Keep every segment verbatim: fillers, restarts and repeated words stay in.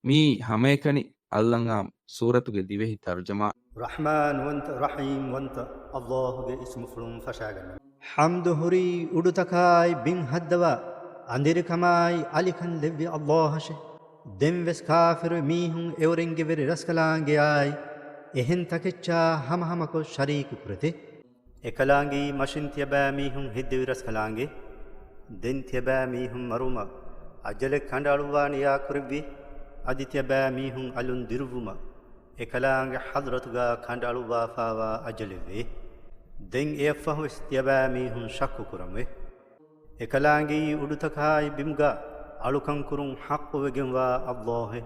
މިއީ ހަމައެކަނި އަލްއަންޢާމް ސޫރަތުގެ ދިވެހި ތަރުޖަމާ. ރަޙްމާންވަންތަ، ރަޙީމްވަންތަ އަލްލާހުގެ އިސްމުފުޅުން ފަށާގަންނަމެ. ޙަމްދު ހުރީ އުޑުތަކާއި ބިން ހައްދަވާ، އަނދިރިކަމާއި އަލިކަން ލެއްވި އަލްލާހަށެ. ދެންވެސް ކާފިރު މީހުން އެއުރެންގެ ވެރި ރަސްކަލާނގެއާއި އެހެން ތަކެއްޗާ ހަމަހަމަކޮށް ޝަރީކު ކުރެތެ. އެކަލާނގެއީ މަށިން ތިޔަބައިމީހުން ހެއްދެވި ރަސްކަލާނގެ. ދެން ތިޔަބައިމީހުން މަރުވުމަށް އަޖަލެއް ކަނޑައަޅުއްވާ ނިޔާކުރެއްވި. އަދި ތިޔަބައިމީހުން އަލުން ދިރުއްވުމަށް އެކަލާނގެ ޙަޟްރަތުގާ ކަނޑައަޅުއްވާފާވާ އަޖަލެއްވޭ. ދެން އެއަށްފަހުވެސް ތިޔަބައިމީހުން ޝައްކު ކުރަންވޭ. އެކަލާނގެއީ އުޑުތަކާއި ބިމުގާ އަޅުކަން ކުރުން ޙައްޤުވެގެންވާ އަލްލާހެ.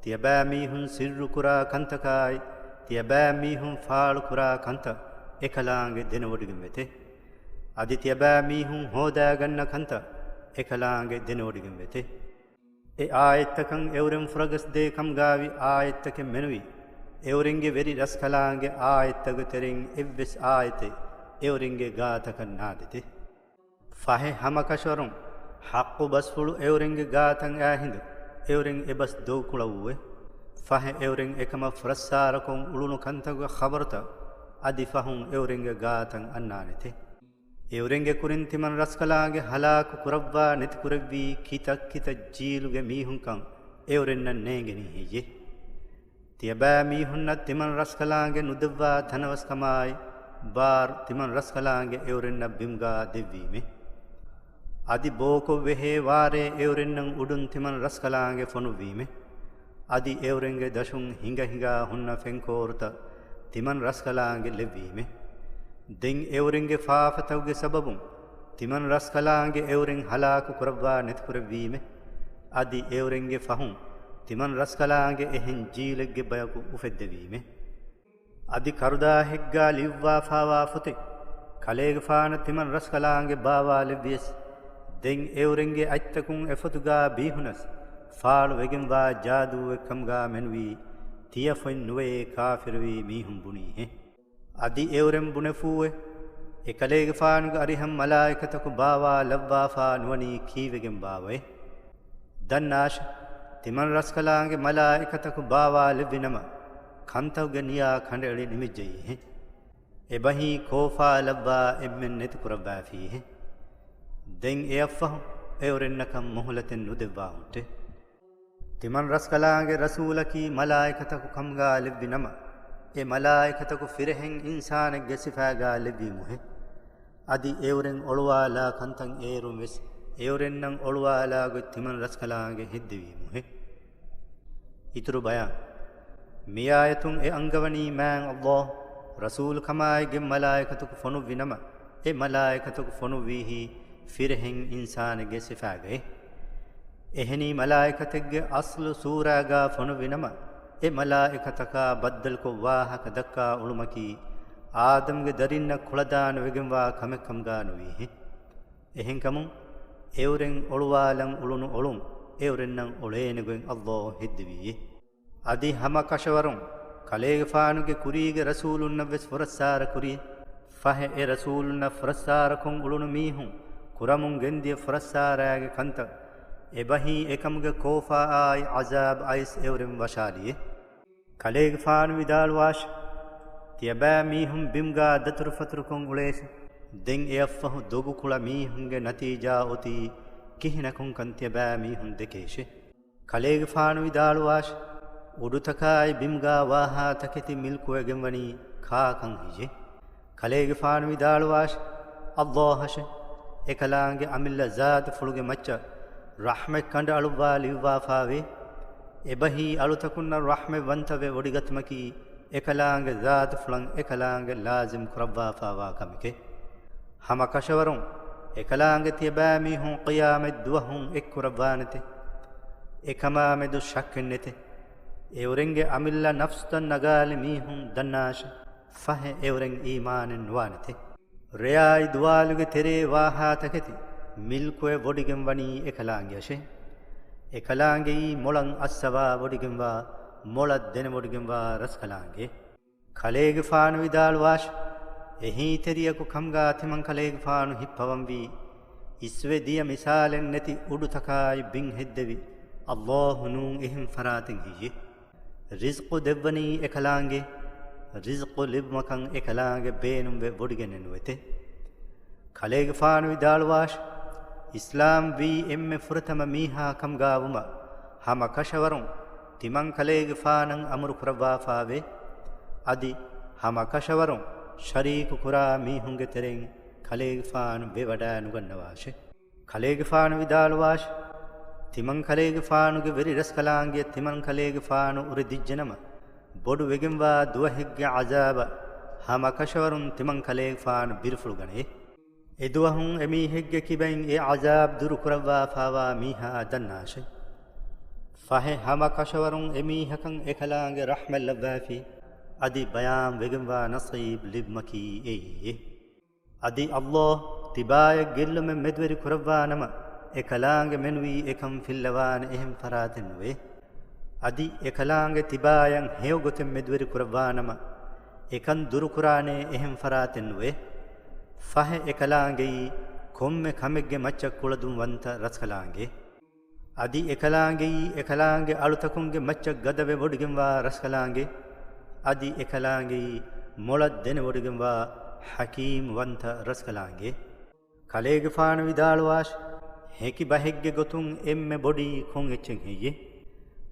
ތިޔަބައިމީހުން ސިއްރުކުރާ ކަންތަކާއި، ތިޔަބައިމީހުން ފާޅުކުރާ ކަންތައް އެކަލާނގެ ދެނެވޮޑިގެންވެތެ. އަދި ތިޔަބައިމީހުން ހޯދާގަންނަ ކަންތައް އެކަލާނގެ ދެނެވޮޑިގެންވެތެ. އެ އާޔަތްތަކަށް އެއުރެން ފުރަގަސްދޭ ކަމުގާވި އާޔަތްތަކެއް މެނުވީ، އެއުރެންގެ ވެރި ރަސްކަލާނގެ އާޔަތްތަކުގެ ތެރެއިން އެއްވެސް އާޔަތެއް އެއުރެންގެ ގާތަކަށް ނާދޭތެ. ފަހެ ހަމަކަށަވަރުން ޙައްޤު ބަސްފުޅު އެއުރެންގެ ގާތަށް އާ ހިނދު އެއުރެން އެބަސް ދޮގުކުޅައްވުއެ. ފަހެ އެއުރެން އެކަމަށް ފުރައްސާރަކޮށް އުޅުނު ކަންތަކުގެ ޚަބަރުތައް އަދި ފަހުން އެއުރެންގެ ގާތަށް އަންނާނެތެ. އެއުރެންގެ ކުރިން ތިމަން ރަސްކަލާނގެ ހަލާކު ކުރައްވާ ނެތިކުރެއްވީ ކިތައް ކިތައް ޖީލުގެ މީހުންކަން އެއުރެންނަށް ނޭނގެނީ ހެއްޔެ؟ ތިޔަބައިމީހުންނަށް ތިމަން ރަސްކަލާނގެ ނުދެއްވާ ތަނަވަސްކަމާއި، ބާރު ތިމަން ރަސްކަލާނގެ އެއުރެންނަށް ބިމުގާ ދެއްވީމެ. އަދި ބޯކޮށް ވެހޭ ވާރޭ އެއުރެންނަށް އުޑުން ތިމަން ރަސްކަލާނގެ ފޮނުއްވީމެ. އަދި އެއުރެންގެ ދަށުން ހިނގަ ހިނގާ ހުންނަ ފެންކޯރުތައް ތިމަން ރަސްކަލާނގެ ލެއްވީމެ. ދެން އެއުރެންގެ ފާފަތަކުގެ ސަބަބުން ތިމަން ރަސްކަލާނގެ އެއުރެން ހަލާކު ކުރައްވާ ނެތިކުރެއްވީމެ. އަދި އެއުރެންގެ ފަހުން ތިމަން ރަސްކަލާނގެ އެހެން ޖީލެއްގެ ބަޔަކު އުފެއްދެވީމެ. އަދި ކަރުދާހެއްގާ ލިޔުއްވާފާވާ ފޮތެއް ކަލޭގެފާނަށް ތިމަން ރަސްކަލާނގެ ބާވާލެއްވިޔަސް، ދެން އެއުރެންގެ އަތްތަކުން އެފޮތުގާ ބީހުނަސް، ފާޅުވެގެންވާ ޖާދޫއެއް ކަމުގާ މެނުވީ، ތިޔަފޮތް ނުވެޔޭ ކާފިރުވީ މީހުން ބުނީހެ. އަދި އެއުރެން ބުނެފޫއެ، އެކަލޭގެފާނުގެ އަރިހަށް މަލާއިކަތަކު ބާވާ ލައްވާފާ ނުވަނީ ކީއްވެގެން ބާވައެ؟ ދަންނާށެ! ތިމަން ރަސްކަލާނގެ މަލާއިކަތަކު ބާވާލެއްވި ނަމަ، ކަންތަކުގެ ނިޔާ ކަނޑައެޅި ނިމިއްޖައީހެ. އެބަހީ ކޯފާލައްވާ އެންމެން ނެތިކުރައްވާފީހެ. ދެން އެއަށްފަހު އެއުރެންނަކަށް މުހުލަތެއް ނުދެއްވާހުންޓެ. ތިމަން ރަސްކަލާނގެ ރަސޫލަކީ މަލާއިކަތަކު ކަމުގާ ލެއްވި ނަމަ، އެ މަލާއިކަތަކު ފިރިހެން އިންސާނެއްގެ ސިފާގާ ލެއްވީމުހެ. އަދި އެއުރެން އޮޅުވާލާ ކަންތައް އޭރުން ވެސް އެއުރެންނަށް އޮޅުވާލާ ގޮތް ތިމަން ރަސްކަލާނގެ ހެއްދެވީމުހެ. އިތުރު ބަޔާން. މިއާޔަތުން އެ އަންގަވަނީ މާތް އަލްލާހު ރަސޫލު ކަމާއިގެން މަލާއިކަތަކު ފޮނުއްވި ނަމަ، އެ މަލާއިކަތަކު ފޮނުއްވީހީ ފިރިހެން އިންސާނެއްގެ ސިފާގައި. އެހެނީ މަލާއިކަތެއްގެ އަސްލު ސޫރާގާ ފޮނުއްވި ނަމަ، އެ މަލާއިކަތަކާ ބައްދަލުކޮށް ވާހަކަ ދައްކާ އުޅުމަކީ، އާދަމްގެ ދަރިންނަށް ކުޅަދާނަވެގެންވާ ކަމެއް ކަމުގާ ނުވީހެ. އެހެންކަމުން، އެއުރެން އޮޅުވާލަން އުޅުނު އޮޅުން އެއުރެންނަށް އޮޅޭނެގޮތް އަލްލާހު ހެއްދެވީއޭ. އަދި ހަމަ ކަށަވަރުން ކަލޭގެފާނުގެ ކުރީގެ ރަސޫލުންނަށް ވެސް ފުރައްސާރަ ކުރިއޭ. ފަހެ އެ ރަސޫލުންނަށް ފުރައްސާރަކޮށް އުޅުނު މީހުން ކުރަމުން ގެންދިޔަ ފުރައްސާރައިގެ ކަންތައް އެބަހީ އެކަމުގެ ކޯފާއާއި ޢަޒާބް އައިސް އެއުރެން ވަށާލިއޭ. ކަލޭގެފާނު ވިދާޅުވާށި! ތިޔަބައިމީހުން ބިމްގާ ދަތުރުފަތުރުކޮށް އުޅޭށި! ދެން އެއަށްފަހު ދޮގުކުޅަ މީހުންގެ ނަތީޖާ އޮތީ ކިހިނަކުންކަން ތިޔަބައިމީހުން ދެކޭށި! ކަލޭގެފާނު ވިދާޅުވާށި! އުޑުތަކާއި ބިމްގާ ވާހާ ތަކެތި މިލްކުވެގެންވަނީ ކާކަން ހެއްޔޭ؟ ކަލޭގެފާނު ވިދާޅުވާށި! އަލްލާހަށެ! އެކަލާނގެ އަމިއްލަ ޒާތުފުޅުގެ މައްޗަށް ރަޙްމަތް ކަނޑައަޅުއްވާ ލިޔުއްވާފާވޭ. އެބަހީ އަޅުތަކުންނަށް ރަޙްމަތްވަންތަވެ ވޮޑިގަތުމަކީ، އެކަލާނގެ ޒާތުފުޅަށް އެކަލާނގެ ލާޒިމް ކުރައްވާފާވާ ކަމެކޭ. ހަމަ ކަށަވަރުން އެކަލާނގެ ތިޔަބައިމީހުން ޤިޔާމަތް ދުވަހުން އެއްކުރައްވާނެތެ. އެކަމާމެދު ޝައްކެއް ނެތެ. އެއުރެންގެ އަމިއްލަ ނަފްސުތައް ނަގާލި މީހުން ދަންނާށެ! ފަހެ އެއުރެން އީމާނެއް ނުވާނެތެ. ރެޔާއި ދުވާލުގެ ތެރޭ ވާހާ ތަކެތި މިލްކުވެ ވޮޑިގެން ވަނީ އެކަލާނގެއަށެ. އެކަލާނގެއީ މޮޅަށް އައްސަވާ ވޮޑިގެންވާ، މޮޅަށް ދެނެވޮޑިގެންވާ ރަސްކަލާނގެ. ކަލޭގެފާނު ވިދާޅުވާށި! އެހީތެރިޔަކު ކަމުގާ ތިމަން ކަލޭގެފާނު ހިއްޕަވަންވީ، އިސްވެ ދިޔަ މިސާލެއް ނެތި އުޑުތަކާއި ބިން ހެއްދެވި، ﷲ ނޫން އެހެން ފަރާތެއް ހެއްޔެ؟ ރިޒްޤު ދެއްވަނީ އެކަލާނގެ، ރިޒްޤު ލިބުމަކަން އެކަލާނގެ ބޭނުންވެ ވޮޑިގެނެއް ނުވެތެ. ކަލޭގެފާނު ވިދާޅުވާށި، އިސްލާމް ވީ އެންމެ ފުރަތަމަ މީހާ ކަމުގާ ވުމަށް ހަމަ ކަށަވަރުން ތިމަން ކަލޭގެފާނަށް އަމުރު ކުރައްވާފާވޭ. އަދި ހަމަ ކަށަވަރުން ޝަރީކު ކުރާ މީހުންގެ ތެރެއިން ކަލޭގެފާނު ވެވަޑާ ނުގަންނަވާށެ. ކަލޭގެފާނު ވިދާޅުވާށި، ތިމަން ކަލޭގެފާނުގެ ވެރި ރަސްކަލާނގެ ތިމަން ކަލޭގެފާނު އުރެދިއްޖެނަމަ، ބޮޑު ވެގެންވާ ދުވަހެއްގެ ޢަޒާބަށް ހަމަ ކަށަވަރުން ތިމަން ކަލޭގެފާނު ބިރުފުޅު ގަނެ. އެދުވަހުން އެމީހެއްގެ ކިބައިން އެ ޢަޒާބް ދުރުކުރައްވާފާވާ މީހާ ދަންނާށެ. ފަހެ ހަމަ ކަށަވަރުން އެމީހަކަށް އެކަލާނގެ ރަޙްމަތް ލައްވާފި، އަދި ބަޔާން ވެގެންވާ ނަޞީބް ލިބުމަކީ އެއީ. އަދި ﷲ ތިބާޔަށް ގެއްލުމެއް މެދުވެރި ކުރައްވާނަމަ، އެކަލާނގެ މެނުވީ އެކަން ފިއްލަވާނެ އެހެން ފަރާތެއް ނުވޭ. އަދި އެކަލާނގެ ތިބާޔަށް ހެޔޮ ގޮތެއް މެދުވެރި ކުރައްވާނަމަ، އެކަން ދުރުކުރާނޭ އެހެން ފަރާތެއް ނުވޭ. ފަހެ އެކަލާނގެއީ ކޮންމެ ކަމެއްގެ މައްޗަށް ކުޅަދުންވަންތަ ރަސްކަލާނގެ. އަދި އެކަލާނގެއީ އެކަލާނގެ އަޅުތަކުންގެ މައްޗަށް ގަދަވެ ވޮޑިގެންވާ ރަސްކަލާނގެ. އަދި އެކަލާނގެއީ މޮޅަށް ދެނެވޮޑިގެންވާ ޙަކީމް ވަންތަ ރަސްކަލާނގެ. ކަލޭގެފާނު ވިދާޅުވާށި، ހެކި ބަހެއްގެ ގޮތުން އެންމެ ބޮޑީ ކޮން އެއްޗެއް ހެއްޔެ؟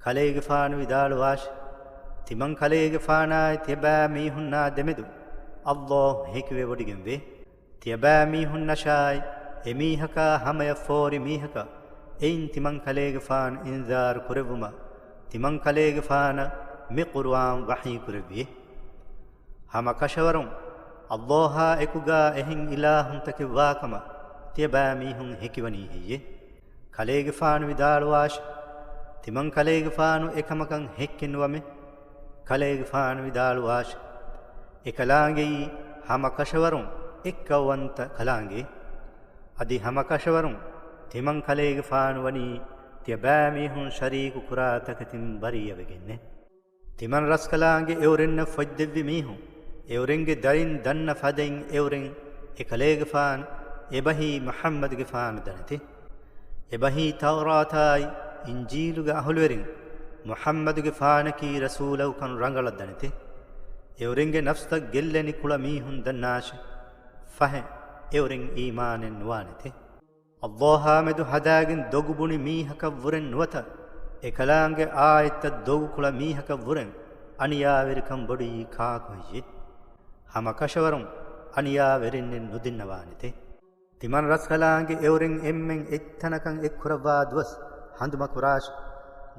ކަލޭގެފާނު ވިދާޅުވާށި، ތިމަން ކަލޭގެފާނާއި ތިޔަބައިމީހުންނާ ދެމެދު ﷲ ހެކިވެ ވޮޑިގެންވޭ. ތިޔަބައިމީހުންނަށާއި އެމީހަކާ ހަމަޔަށް ފޯރި މީހަކަށް އެއިން ތިމަން ކަލޭގެފާނު އިންޒާރު ކުރެއްވުމަށް ތިމަން ކަލޭގެފާނަށް މި ޤުރުއާން ވަޙީ ކުރެއްވިއޭ. ހަމަ ކަށަވަރުން ﷲ އާ އެކުގާ އެހެން އިލާހުންތަކެއް ވާކަމަށް ތިޔަބައިމީހުން ހެކިވަނީ ހެއްޔެ؟ ކަލޭގެފާނު ވިދާޅުވާށި، ތިމަން ކަލޭގެފާނު އެކަމަކަށް ހެއްކެއް ނުވަމޭ. ކަލޭގެފާނު ވިދާޅުވާށި، އެކަލާނގެއީ ހަމަ ކަށަވަރުން އެއްކައުވަންތަ ކަލާނގެ. އަދި ހަމަ ކަށަވަރުން ތިމަން ކަލޭގެފާނު ވަނީ ތިޔަބައިމީހުން ޝަރީކު ކުރާ ތަކެތިން ބަރީއަވެގެންނޭ. ތިމަން ރަސްކަލާނގެ އެއުރެންނަށް ފޮތްދެއްވި މީހުން، އެއުރެންގެ ދަރިން ދަންނަ ފަދައިން އެއުރެން އެކަލޭގެފާނު އެބަހީ މުޙައްމަދުގެފާނު ދަނެތެ. އެބަހީ ތައުރާތާއި އިންޖީލުގެ އަހުލުވެރިން މުޙައްމަދުގެފާނަކީ ރަސޫލަކުކަން ރަނގަޅަށް ދަނެތެ. އެއުރެންގެ ނަފްސަށް ގެއްލެނި ކުޅަ މީހުން ދަންނާށެ. ފަހެ އެއުރެން އީމާނެއް ނުވާނެތެ. ﷲ އާމެދު ހަދާގެން ދޮގު ބުނި މީހަކަށްވުރެން ނުވަތަ، އެކަލާނގެ އާޔަތްތައް ދޮގުކުޅަ މީހަކަށްވުރެން އަނިޔާވެރިކަން ބޮޑުއީ ކާކު ހެއްޔެ؟ ހަމަ ކަށަވަރުން އަނިޔާވެރިންނެއް ނުދިންނަވާނެތެ. ތިމަން ރަސްކަލާނގެ އެއުރެން އެންމެން އެއްތަނަކަށް އެއްކުރައްވާ ދުވަސް ހަނދުމަކުރާށި.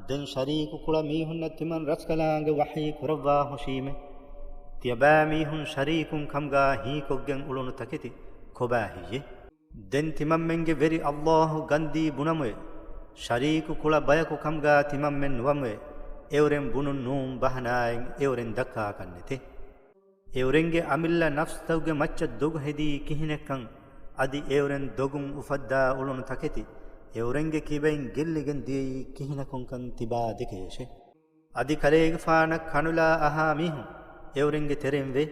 ދެން ޝަރީކު ކުޅަ މީހުންނަށް ތިމަން ރަސްކަލާނގެ ވަޙީ ކުރައްވާ ހުށީމެ. ތިޔަބައިމީހުން ޝަރީކުން ކަމުގާ ހީކޮށްގެން އުޅުނު ތަކެތި ކޮބާ ހެއްޔެ؟ ދެން ތިމަންމެންގެ ވެރި ﷲ ގަންދީ ބުނަމުއޭ، ޝަރީކު ކުޅަ ބަޔަކު ކަމުގާ ތިމަންމެން ނުވަމުއޭ، އެއުރެން ބުނުން ނޫން ބަހަނާއެއް އެއުރެން ދައްކާކަށްނެތެ. އެއުރެންގެ އަމިއްލަ ނަފްސުތަކުގެ މައްޗަށް ދޮގު ހެދީ ކިހިނެއްކަން، އަދި އެއުރެން ދޮގުން އުފައްދާ އުޅުނު ތަކެތި، އެއުރެންގެ ކިބައިން ގެއްލިގެން ދިޔައީ ކިހިނަކުންކަން ތިބާ ދެކެޔޭށެ. އަދި ކަލޭގެފާނަށް ކަނުލާ އަހާ މީހުން އެއުރެންގެ ތެރެއިން ވޭ.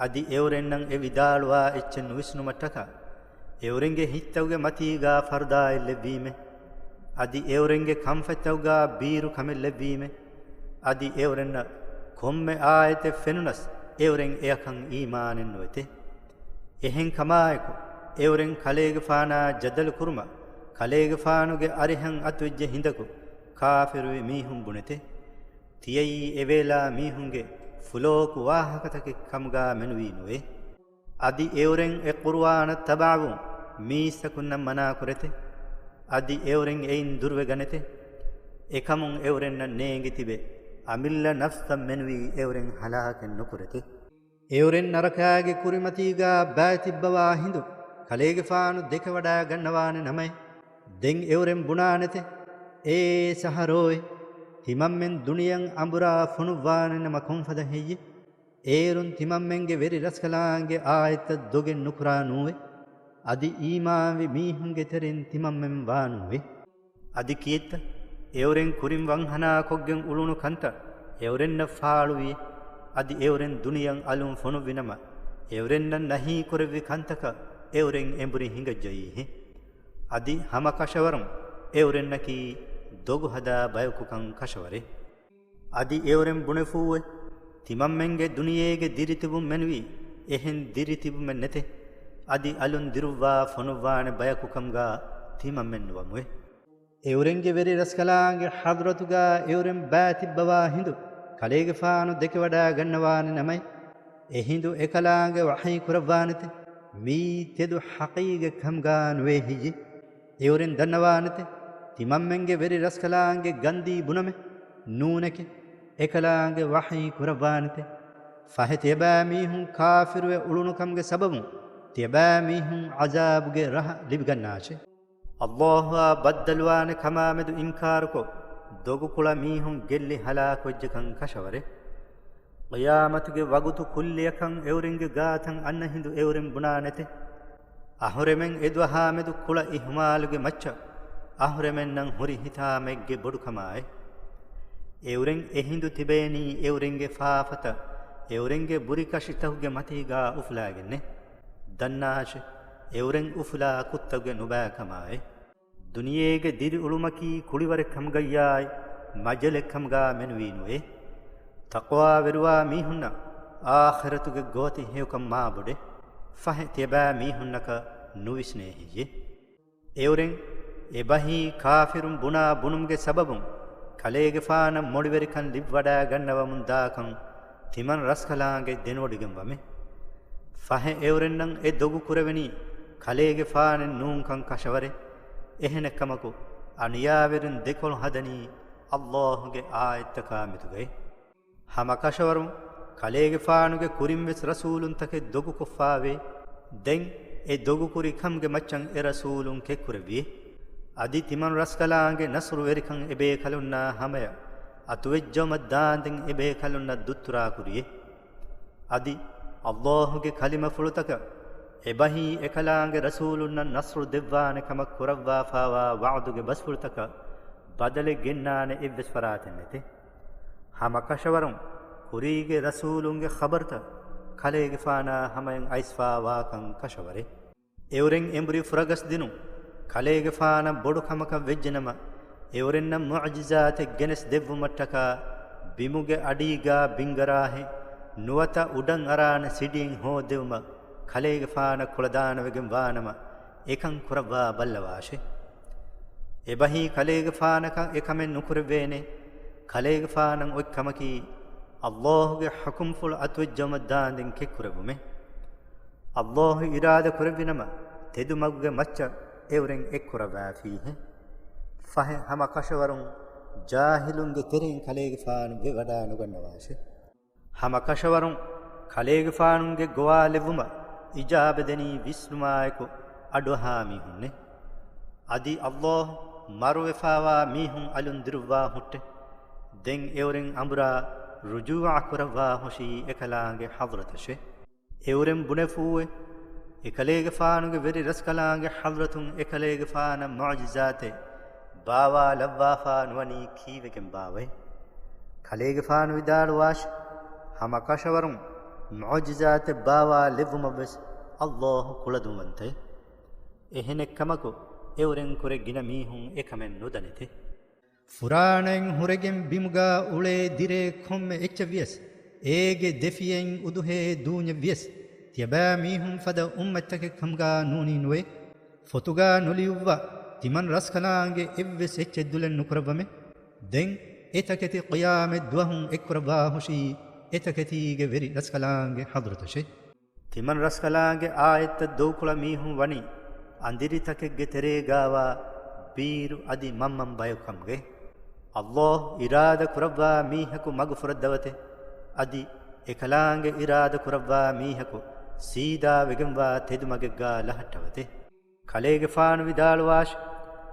އަދި އެއުރެންނަށް އެ ވިދާޅުވާ އެއްޗެއް ނުވިސްނުމަށްޓަކާ، އެއުރެންގެ ހިތްތަކުގެ މަތީގާ ފަރުދާއެއް ލެއްވީމެ. އަދި އެއުރެންގެ ކަންފަތްތަކުގާ ބީރު ކަމެއް ލެއްވީމެ. އަދި އެއުރެންނަށް ކޮންމެ އާޔަތެއް ފެނުނަސް، އެއުރެން އެއަކަށް އީމާނެއް ނުވެތެ. އެހެން ކަމާއެކު، އެއުރެން ކަލޭގެފާނާ ޖަދަލު ކުރުމަށް، ކަލޭގެފާނުގެ އަރިހަށް އަތުވެއްޖެ ހިނދަކު، ކާފިރުވި މީހުން ބުނެތެ. ތިޔައީ އެވޭލާ މީހުންގެ ފުލޯކު ވާހަކަތަކެއް ކަމުގާ މެނުވީ ނުވޭ. އަދި އެއުރެން އެ ޤުރުއާނަށް ތަބާވުން މީސްތަކުންނަށް މަނާ ކުރެތެ. އަދި އެއުރެން އެއިން ދުރުވެ ގަނެތެ. އެކަމުން އެއުރެންނަށް ނޭނގި ތިބެ އަމިއްލަ ނަފްސަށް މެނުވީ އެއުރެން ހަލާކެއް ނުކުރެތެ. އެއުރެން ނަރަކާގެ ކުރިމަތީގާ ބައިތިއްބަވާ ހިނދު ކަލޭގެފާނު ދެކެވަޑާ ގަންނަވާނެ ނަމައެ. ދެން އެއުރެން ބުނާނެތެ، އޭ ސަހަރޯއޭ! ތިމަންމެން ދުނިޔެއަށް އަނބުރާ ފޮނުއްވާނެ ނަމަ ކޮންފަދަ ހެއްޔެ؟ އޭރުން ތިމަންމެންގެ ވެރި ރަސްކަލާނގެ އާޔަތްތައް ދޮގެއް ނުކުރާ ނޫވެ. އަދި އީމާންވި މީހުންގެ ތެރެއިން ތިމަންމެން ވާނޫވެ. އަދި ކިއެއްތަ؟ އެއުރެން ކުރިން ވަންހަނާކޮށްގެން އުޅުނު ކަންތައް އެއުރެންނަށް ފާޅުވި. އަދި އެއުރެން ދުނިޔައަށް އަލުން ފޮނުއްވި ނަމަ، އެއުރެންނަށް ނަހީ ކުރެއްވި ކަންތަކަށް އެއުރެން އެނބުރި ހިނގައްޖައީހެ. އަދި ހަމަ ކަށަވަރުން އެއުރެންނަކީ ދޮގު ހަދާ ބަޔަކުކަން ކަށަވަރޭ. އަދި އެއުރެން ބުނެފޫއެ، ތިމަންމެންގެ ދުނިޔޭގެ ދިރިތިބުން މެނުވީ އެހެން ދިރިތިބުމެއް ނެތޭ. އަދި އަލުން ދިރުއްވާ ފޮނުއްވާނެ ބަޔަކުކަމުގާ ތިމަންމެން ނުވަމުއެ. އެއުރެންގެ ވެރި ރަސްކަލާނގެ ޙަޟްރަތުގާ އެއުރެން ބާތިއްބަވާ ހިނދު ކަލޭގެފާނު ދެކެވަޑާގަންނަވާނެ ނަމައި، އެހިނދު އެކަލާނގެ ވަޙީ ކުރައްވާނެތެ، މިއީ ތެދު ޙަޤީގަތް ކަމުގާ ނުވޭ ހެއްޔެ؟ އެއުރެން ދަންނަވާނެތެ، ތިމަންމެންގެ ވެރި ރަސްކަލާނގެ ގަންދީ ބުނަމެ، ނޫނެކެ، އެކަލާނގެ ވަޙީ ކުރައްވާނެތެ. ފަހެ ތިޔަބައިމީހުން ކާފިރުވެ އުޅުނު ކަމުގެ ސަބަބުން ތިޔަބައިމީހުން ޢަޒާބުގެ ރަހަ ލިބިގަންނާށެ. ﷲ އާ ބައްދަލުވާނެ ކަމާމެދު އިންކާރުކޮށް، ދޮގުކުޅަ މީހުން ގެއްލި ހަލާކުވެއްޖެކަން ކަށަވަރޭ. ޤިޔާމަތުގެ ވަގުތު ކުއްލިއަކަށް އެއުރެންގެ ގާތަށް އަންނަ ހިނދު އެއުރެން ބުނާނެތެ، އަހުރެމެން އެދުވަހާމެދު ކުޅަ އިހުމާލުގެ މައްޗަށް އަހުރެމެންނަށް ހުރި ހިތާމައެއްގެ ބޮޑުކަމާއި. އެއުރެން އެހިނދު ތިބޭނީ އެއުރެންގެ ފާފަތައް އެއުރެންގެ ބުރިކަށިތަކުގެ މަތީގާ އުފުލާގެންނެ. ދަންނާށެ، އެއުރެން އުފުލާ ކުށްތަކުގެ ނުބައިކަމާއި. ދުނިޔޭގެ ދިރިއުޅުމަކީ ކުޅިވަރެއް ކަމުގައްޔާއި، މަޖަލެއް ކަމުގާ މެނުވީ ނުވޭ. ތަޤްވާވެރިވާ މީހުންނަށް އާޚިރަތުގެ ގޯތި ހެޔޮކަން މާބޮޑެއް. ފަހެ ތިޔަބައިމީހުންނަކަށް ނުވިސްނޭ ހެއްޔެ؟ އެއުރެން އެބަހީ ކާފިރުން ބުނާ ބުނުމުގެ ސަބަބުން ކަލޭގެފާނަށް މޮޅިވެރިކަން ލިބިވަޑާގަންނަވަމުން ދާކަން ތިމަން ރަސްކަލާނގެ ދެނެވޮޑިގެންވަމެ. ފަހެ އެއުރެންނަށް އެ ދޮގު ކުރެވެނީ ކަލޭގެފާނެއް ނޫންކަން ކަށަވަރޭ. އެހެނެއްކަމަކު، އަނިޔާވެރިން ދެކޮޅު ހަދަނީ ﷲ ގެ އާޔަތްތަކާ މެދުގައި. ހަމަ ކަށަވަރުން ކަލޭގެފާނުގެ ކުރިންވެސް ރަސޫލުންތަކެއް ދޮގުކޮށްފާވޭ. ދެން އެ ދޮގުކުރި ކަމުގެ މައްޗަށް އެ ރަސޫލުން ކެތްކުރެއްވިއޭ. އަދި ތިމަން ރަސްކަލާނގެ ނަޞްރުވެރިކަން އެބޭކަލުންނާ ހަމަޔަށް އަތުވެއްޖައުމަށް ދާންދެން އެބޭކަލުންނަށް ދުއްތުރާކުރިއޭ. އަދި ﷲ ގެ ކަލިމަފުޅުތަކަށް އެބަހީ އެކަލާނގެ ރަސޫލުންނަށް ނަޞްރު ދެއްވާނެ ކަމަށް ކުރައްވާފާވާ ވަޢުދުގެ ބަސްފުޅުތަކަށް ބަދަލެއް ގެންނާނެ އެއްވެސް ފަރާތެއް ނެތޭ. ހަމަ ކަށަވަރުން ކުރީގެ ރަސޫލުންގެ ޚަބަރުތައް ކަލޭގެފާނާ ހަމަޔަށް އައިސްފާވާކަން ކަށަވަރޭ. އެއުރެން އެނބުރި ފުރަގަސްދިނުން ކަލޭގެފާނަށް ބޮޑު ކަމަކަށް ވެއްޖެނަމަ، އެއުރެންނަށް މުޢުޖިޒާތެއް ގެނެސް ދެއްވުމަށްޓަކާ ބިމުގެ އަޑީގާ ބިންގަރާހެއް ނުވަތަ އުޑަށް އަރާނެ ސިޑިއެއް ހޯދެވުމަށް ކަލޭގެފާނަށް ކުޅަދާނަވެގެން ވާނަމަ، އެކަން ކުރައްވާ ބައްލަވާށެ. އެބަހީ ކަލޭގެފާނަކަށް އެކަމެއް ނުކުރެއްވޭނެ. ކަލޭގެފާނަށް އޮތް ކަމަކީ، ﷲ ގެ ޙުކުމްފުޅު އަތުވެއްޖައުމަށް ދާންދެން ކެތްކުރެއްވުމޭ. ﷲ އިރާދަ ކުރެއްވިނަމަ، ތެދުމަގުގެ މައްޗަށް އެއުރެން އެއްކުރައްވާފީހޭ. ފަހެ ހަމަ ކަށަވަރުން ޖާހިލުންގެ ތެރެއިން ކަލޭގެފާނު ވެވަޑާ ނުގަންނަވާށެ. ހަމަ ކަށަވަރުން ކަލޭގެފާނުގެ ގޮވާލެއްވުމަށް އިޖާބަ ދެނީ ވިސްނުމާއެކު އަޑުއަހާ މީހުންނޭ. އަދި ﷲ މަރުވެފާވާ މީހުން އަލުން ދިރުއްވާ ހުއްޓޭ. ދެން އެއުރެން އަނބުރާ ރުޖޫޢަ ކުރައްވާ ހުށީ އެކަލާނގެ ޙަޟްރަތަށޭ. އެއުރެން ބުނެފޫއެ، އެކަލޭގެފާނުގެ ވެރި ރަސްކަލާނގެ ޙަޟްރަތުން އެކަލޭގެފާނަށް މުޢުޖިޒާތެއް ބާވާލައްވާފާ ނުވަނީ ކީއްވެގެން ބާވައޭ؟ ކަލޭގެފާނު ވިދާޅުވާށި، ހަމަ ކަށަވަރުން މުޢުޖިޒާތެއް ބާވާލެއްވުމަށްވެސް ﷲ ކުޅަދުންވަންތައޭ. އެހެނެއްކަމަކު، އެއުރެން ކުރެ ގިނަ މީހުން އެކަމެއް ނުދަނެތެ. ފުރާނައިން ހުރެގެން ބިމުގާ އުޅޭ ދިރޭ ކޮންމެ އެއްޗެއް ވިޔަސް، އޭގެ ދެފިޔައިން އުދުހޭ ދޫންޏެއް ވިޔަސް، ތިޔަބައިމީހުން ފަދަ އުއްމަތްތަކެއް ކަމުގާ ނޫނީ ނުވޭ. ފޮތުގާ ނުލިޔުއްވާ، ތިމަން ރަސްކަލާނގެ އެއްވެސް އެއްޗެއް ދުލެއް ނުކުރައްވަމޭ. ދެން އެތަކެތި ޤިޔާމަތް ދުވަހުން އެއްކުރައްވާ ހުށީ އެތަކެތީގެ ވެރި ރަސްކަލާނގެ ޙަޟްރަތަށޭ. ތިމަން ރަސްކަލާނގެ އާޔަތްތައް ދޮގުކުޅަ މީހުން ވަނީ އަނދިރިތަކެއްގެ ތެރޭގާވާ ބީރު އަދި މަންމަން ބަޔަކު ކަމުގައި. ﷲ އިރާދަ ކުރައްވާ މީހަކު މަގު ފުރައްދަވަތެ، އަދި އެކަލާނގެ އިރާދަ ކުރައްވާ މީހަކު ސީދާ ވެގެންވާ ތެދުމަގެއްގާ ލަހައްޓަވަތެ. ކަލޭގެފާނު ވިދާޅުވާށި،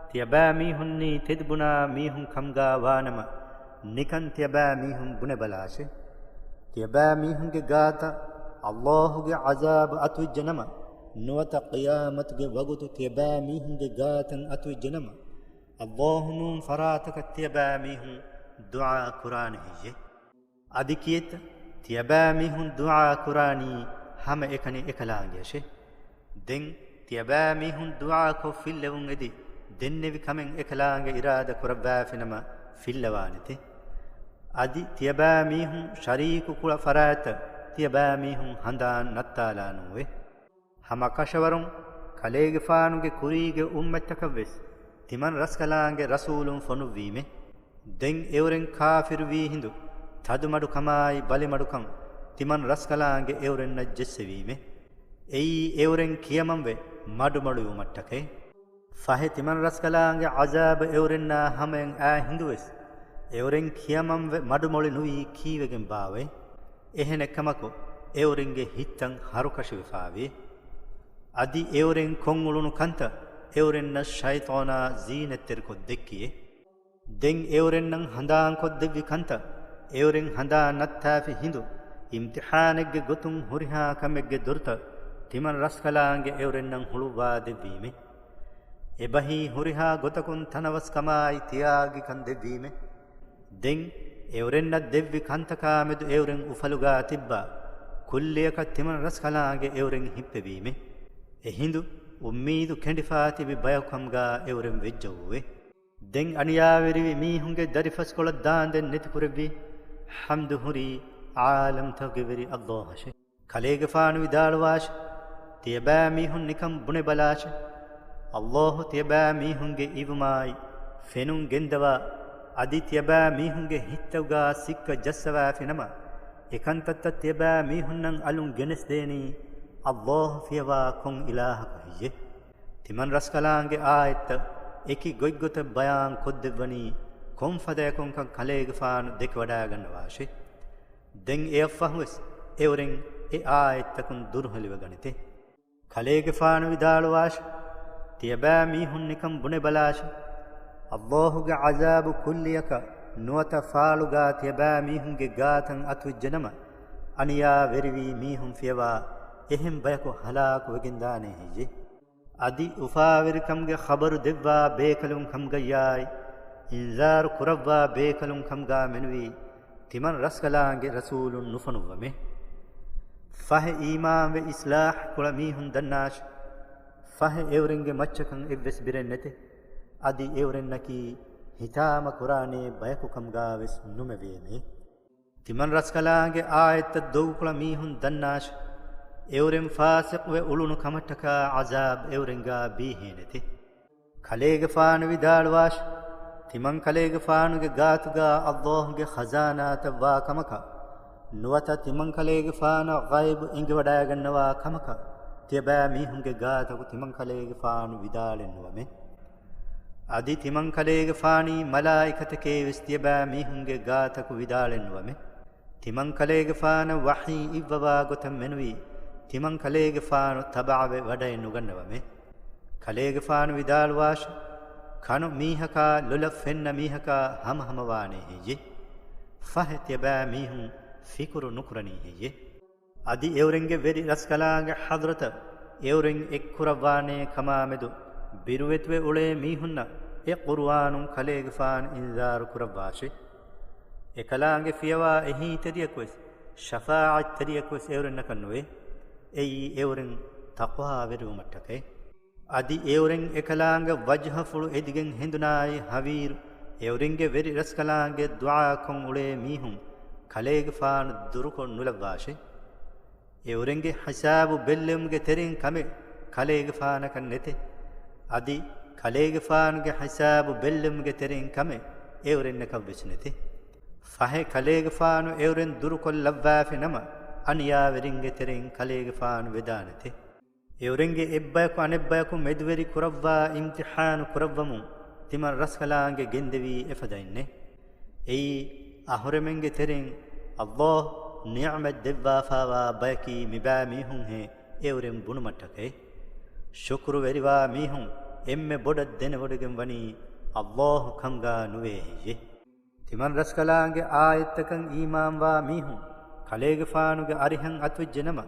ތިޔަބައިމީހުންނީ ތެދުބުނާ މީހުން ކަމުގާ ވާނަމަ، ނިކަން ތިޔަބައިމީހުން ބުނެބަލާށެ. ތިޔަބައިމީހުންގެ ގާތަށް ﷲ ގެ ޢަޒާބު އަތުވެއްޖެނަމަ، ނުވަތަ ޤިޔާމަތުގެ ވަގުތު ތިޔަބައިމީހުންގެ ގާތަށް އަތުވެއްޖެނަމަ، ﷲ ނޫން ފަރާތަކަށް ތިޔަބައިމީހުން ދުޢާ ކުރާނެ ހެއްޔެ؟ އަދި ކިއެއްތަ ތިޔަބައިމީހުން ދުޢާ ކުރާނީ ހަމައެކަނި އެކަލާނގެއަށެ؟ ދެން ތިޔަބައިމީހުން ދުޢާކޮށް ފިއްލެވުން އެދި، ދެންނެވި ކަމެއް އެކަލާނގެ އިރާދަ ކުރައްވާފިނަމަ ފިއްލަވާނެތެ. އަދި ތިޔަބައިމީހުން ޝަރީކު ކުޅަ ފަރާތްތައް ތިޔަބައިމީހުން ހަނދާން ނައްތާލާނުއެވެ. ހަމަ ކަށަވަރުން ކަލޭގެފާނުގެ ކުރީގެ އުއްމަތްތަކަށްވެސް ތިމަން ރަސްކަލާނގެ ރަސޫލުން ފޮނުއްވީމެ. ދެން އެއުރެން ކާފިރުވީ ހިނދު ތަދުމަޑުކަމާއި ބަލިމަޑުކަން ތިމަން ރަސްކަލާނގެ އެއުރެންނަށް ޖެއްސެވީމެ. އެއީ އެއުރެން ކިޔަމަންވެ މަޑުމޮޅިވުމަށްޓަކައި. ފަހެ ތިމަން ރަސްކަލާނގެ ޢަޒާބު އެއުރެންނާ ހަމައަށް އާ ހިނދުވެސް އެއުރެން ކިޔަމަންވެ މަޑުމޮޅި ނުވީ ކީވެގެން ބާވައި. އެހެނެއްކަމަކު އެއުރެންގެ ހިތްތައް ހަރުކަށިވެފާވި. އަދި އެއުރެން ކޮށްއުޅުނު ކަންތައް އެއުރެންނަށް ޝައިޠާނާ ޒީނަތްތެރިކޮށް ދެއްކިއެ. ދެން އެއުރެންނަށް ހަނދާންކޮށްދެއްވި ކަންތައް އެއުރެން ހަނދާން ނައްތާފި ހިނދު، އިމްތިޙާނެއްގެ ގޮތުން ހުރިހާ ކަމެއްގެ ދޮރުތައް ތިމަން ރަސްކަލާނގެ އެއުރެންނަށް ހުޅުއްވާ ދެއްވީމެ. އެބަހީ ހުރިހާ ގޮތަކުން ތަނަވަސްކަމާއި ތިޔާގިކަން ދެއްވީމެ. ދެން އެއުރެންނަށް ދެއްވި ކަންތަކާމެދު އެއުރެން އުފަލުގާ ތިއްބާ ކުއްލިއަކަށް ތިމަން ރަސްކަލާނގެ އެއުރެން ހިއްޕެވީމެ. އެހިނދު އުއްމީދު ކެނޑިފާ ތިބި ބަޔަކު ކަމުގާ އެއުރެން ވެއްޖައުވެ. ދެން އަނިޔާވެރިވި މީހުންގެ ދަރިފަސްކޮޅަށް ދާންދެން ނެތިކުރެއްވި ޙަމްދު ހުރީ ޢާލަމްތަކުގެ ވެރި ﷲ އަށެ. ކަލޭގެފާނު ވިދާޅުވާށި، ތިޔަބައިމީހުން ނިކަން ބުނެބަލާށި. ﷲ ތިޔަބައިމީހުންގެ އިވުމާއި ފެނުން ގެންދަވާ، އަދި ތިޔަބައިމީހުންގެ ހިތްތަކުގާ ސިއްކަ ޖައްސަވާފިނަމަ، އެކަންތައްތައް ތިޔަބައިމީހުންނަށް އަލުން ގެނެސްދޭނީ ﷲ ފިޔަވާ ކޮން އިލާހަކު ހެއްޔެވެ؟ ތިމަން ރަސްކަލާނގެ އާޔަތްތައް އެކި ގޮތްގޮތަށް ބަޔާން ކޮށްދެއްވަނީ ކޮންފަދަޔަކުންކަން ކަލޭގެފާނު ދެކެވަޑައިގަންނަވާށި. ދެން އެއަށްފަހުވެސް އެއުރެން އެ އާޔަތްތަކުން ދުރުހެލިވެގަނެތެ. ކަލޭގެފާނު ވިދާޅުވާށި، ތިޔަބައިމީހުން ނިކަން ބުނެބަލާށި. ﷲ ގެ ޢަޒާބު ކުއްލިއަކަށް ނުވަތަ ފާޅުގާ ތިޔަބައިމީހުންގެ ގާތަށް އަތުވެއްޖެނަމަ، އަނިޔާވެރިވީ މީހުން ފިޔަވާ އެހެން ބަޔަކު ހަލާކުވެގެންދާނެ ހެއްޔެވެ؟ އަދި އުފާވެރިކަމުގެ ޚަބަރު ދެއްވާ ބޭކަލުން ކަމުގައްޔާއި، އިންޒާރު ކުރައްވާ ބޭކަލުން ކަމުގާ މެނުވީ، ތިމަން ރަސްކަލާނގެ ރަސޫލުން ނުފޮނުއްވަމެ. ފަހެ އީމާންވެ އިޞްލާޙް ކުޅަ މީހުން ދަންނާށި. ފަހެ އެއުރެންގެ މައްޗަކަށް އެއްވެސް ބިރެއް ނެތެ. އަދި އެއުރެންނަކީ ހިތާމަ ކުރާނޭ ބަޔަކު ކަމުގާވެސް ނުމެވޭމެ. ތިމަން ރަސްކަލާނގެ އާޔަތްތައް ދޮގުކުޅަ މީހުން ދަންނާށި. އެއުރެން ފާސިޤުވެ އުޅުނު ކަމަށްޓަކާ ޢަޒާބް އެއުރެންގާ ބީހޭނެތެ. ކަލޭގެފާނު ވިދާޅުވާށި، ތިމަން ކަލޭގެފާނުގެ ގާތުގާ ﷲ ގެ ޚަޒާނާތައް ވާ ކަމަކަށް، ނުވަތަ ތިމަން ކަލޭގެފާނަށް ޣައިބު އެނގިވަޑައިގަންނަވާ ކަމަކަށް، ތިޔަބައިމީހުންގެ ގާތަކު ތިމަން ކަލޭގެފާނު ވިދާޅެއް ނުވަމެ. އަދި ތިމަން ކަލޭގެފާނީ މަލާއިކަތެކޭ ވެސް ތިޔަބައިމީހުންގެ ގާތަކު ވިދާޅެއް ނުވަމެ. ތިމަން ކަލޭގެފާނަށް ވަޙީ އިއްވަވާ ގޮތަށް މެނުވީ، ތިމަން ކަލޭގެފާނު ތަބަޢަވެ ވަޑައެއް ނުގަންނަވަމެ. ކަލޭގެފާނު ވިދާޅުވާށި، ކަނު މީހަކާ ލޮލަށް ފެންނަ މީހަކާ ހަމަހަމަވާނެ ހެއްޔެވެ؟ ފަހެ ތިޔަބައިމީހުން ފިކުރު ނުކުރަނީ ހެއްޔެވެ؟ އަދި އެއުރެންގެ ވެރި ރަސްކަލާނގެ ޙަޟްރަތަށް އެއުރެން އެއްކުރައްވާނޭ ކަމާމެދު ބިރުވެތިވެ އުޅޭ މީހުންނަށް އެ ޤުރުއާނުން ކަލޭގެފާނު އިންޒާރު ކުރައްވާށި. އެކަލާނގެ ފިޔަވާ އެހީތެރިޔަކުވެސް، ޝަފާޢަތްތެރިޔަކުވެސް އެއުރެންނަކަށް ނުވޭ. އެއީ އެއުރެން ތަޤްވާވެރިވުމަށްޓަކައި. އަދި އެއުރެން އެކަލާނގެ ވަޖްހަފުޅު އެދިގެން ހެނދުނާއި ހަވީރު، އެއުރެންގެ ވެރި ރަސްކަލާނގެ ދުޢާކޮށް އުޅޭ މީހުން ކަލޭގެފާނު ދުރުކޮށް ނުލައްވާށި. އެއުރެންގެ ހިސާބު ބެއްލެވުމުގެ ތެރެއިން ކަމެއް ކަލޭގެފާނަކަށް ނެތެ. އަދި ކަލޭގެފާނުގެ ހިސާބު ބެއްލެވުމުގެ ތެރެއިން ކަމެއް އެއުރެންނަކަށް ވެސް ނެތެ. ފަހެ ކަލޭގެފާނު އެއުރެން ދުރުކޮށް ލައްވާފި ނަމަ، އަނިޔާވެރިންގެ ތެރެއިން ކަލޭގެފާނު ވެދާނެތެ. އެއުރެންގެ އެއްބަޔަކު އަނެއްބަޔަކު މެދުވެރި ކުރައްވާ އިމްތިޙާނު ކުރައްވަމުން ތިމަން ރަސްކަލާނގެ ގެންދެވީ އެފަދައިންނޭ. އެއީ އަހުރެމެންގެ ތެރެއިން ﷲ ނިޢުމަތް ދެއްވާފާވާ ބަޔަކީ މިބައިމީހުންހޭ އެއުރެން ބުނުމަށްޓަކައި. ޝުކުރުވެރިވާ މީހުން އެންމެ ބޮޑަށް ދެނެވޮޑިގެން ވަނީ ﷲ ކަމުގާ ނުވޭ ހެއްޔެވެ؟ ތިމަން ރަސްކަލާނގެ އާޔަތްތަކަށް އީމާންވާ މީހުން ކަލޭގެފާނުގެ އަރިހަށް އަތުވެއްޖެނަމަ،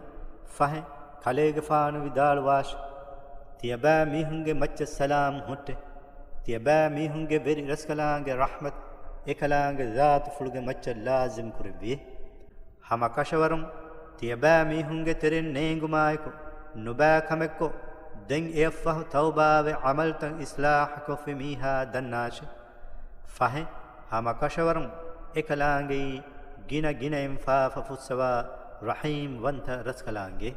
ފަހެ ކަލޭގެފާނު ވިދާޅުވާށި، ތިޔަބައިމީހުންގެ މައްޗަށް ސަލާމް ހުއްޓެ. ތިޔަބައިމީހުންގެ ވެރި ރަސްކަލާނގެ ރަޙްމަތު އެކަލާނގެ ޒާތުފުޅުގެ މައްޗަށް ލާޒިމް ކުރެއްވިއެވެ. ހަމަ ކަށަވަރުން ތިޔަބައިމީހުންގެ ތެރެއިން ނޭނގުމާއެކު ނުބައި ކަމެއްކޮށް، ދެން އެއަށްފަހު ތައުބާވެ ޢަމަލުތައް އިޞްލާޙުކޮށްފި މީހާ ދަންނާށެ. ފަހެ، ހަމަ ކަށަވަރުން އެކަލާނގެއީ ގިނަ ގިނައިން ފާފަ ފުއްސަވާ ރަޙީމް ވަންތަ ރަސްކަލާނގެ.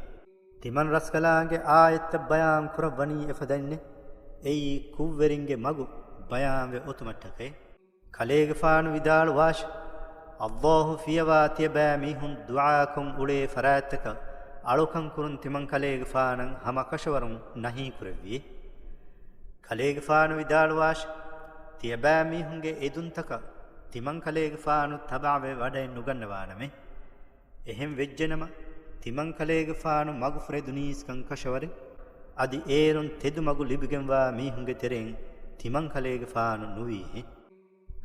ތިމަން ރަސްކަލާނގެ އާޔަތްތައް ބަޔާން ކުރައްވަނީ އެފަދައިންނެ. އެއީ ކުށްވެރިންގެ މަގު ބަޔާންވެ އޮތުމަށްޓަކައި. ކަލޭގެފާނު ވިދާޅުވާށި، ﷲ ފިޔަވާ ތިޔަބައިމީހުން ދުޢާކޮށް އުޅޭ ފަރާތްތަކަށް އަޅުކަން ކުރުން ތިމަން ކަލޭގެފާނަށް ހަމަ ކަށަވަރުން ނަހީ ކުރެއްވި. ކަލޭގެފާނު ވިދާޅުވާށި، ތިޔަބައިމީހުންގެ އެދުންތަކަށް ތިމަން ކަލޭގެފާނު ތަބަޢަވެ ވަޑައެއް ނުގަންނަވާނަމޭ. އެހެން ވެއްޖެނަމަ، ތިމަން ކަލޭގެފާނު މަގުފުރެދުނީސްކަން ކަށަވަރެއް، އަދި އޭރުން ތެދު މަގު ލިބިގެންވާ މީހުންގެ ތެރެއިން ތިމަން ކަލޭގެފާނު ނުވީހެއް.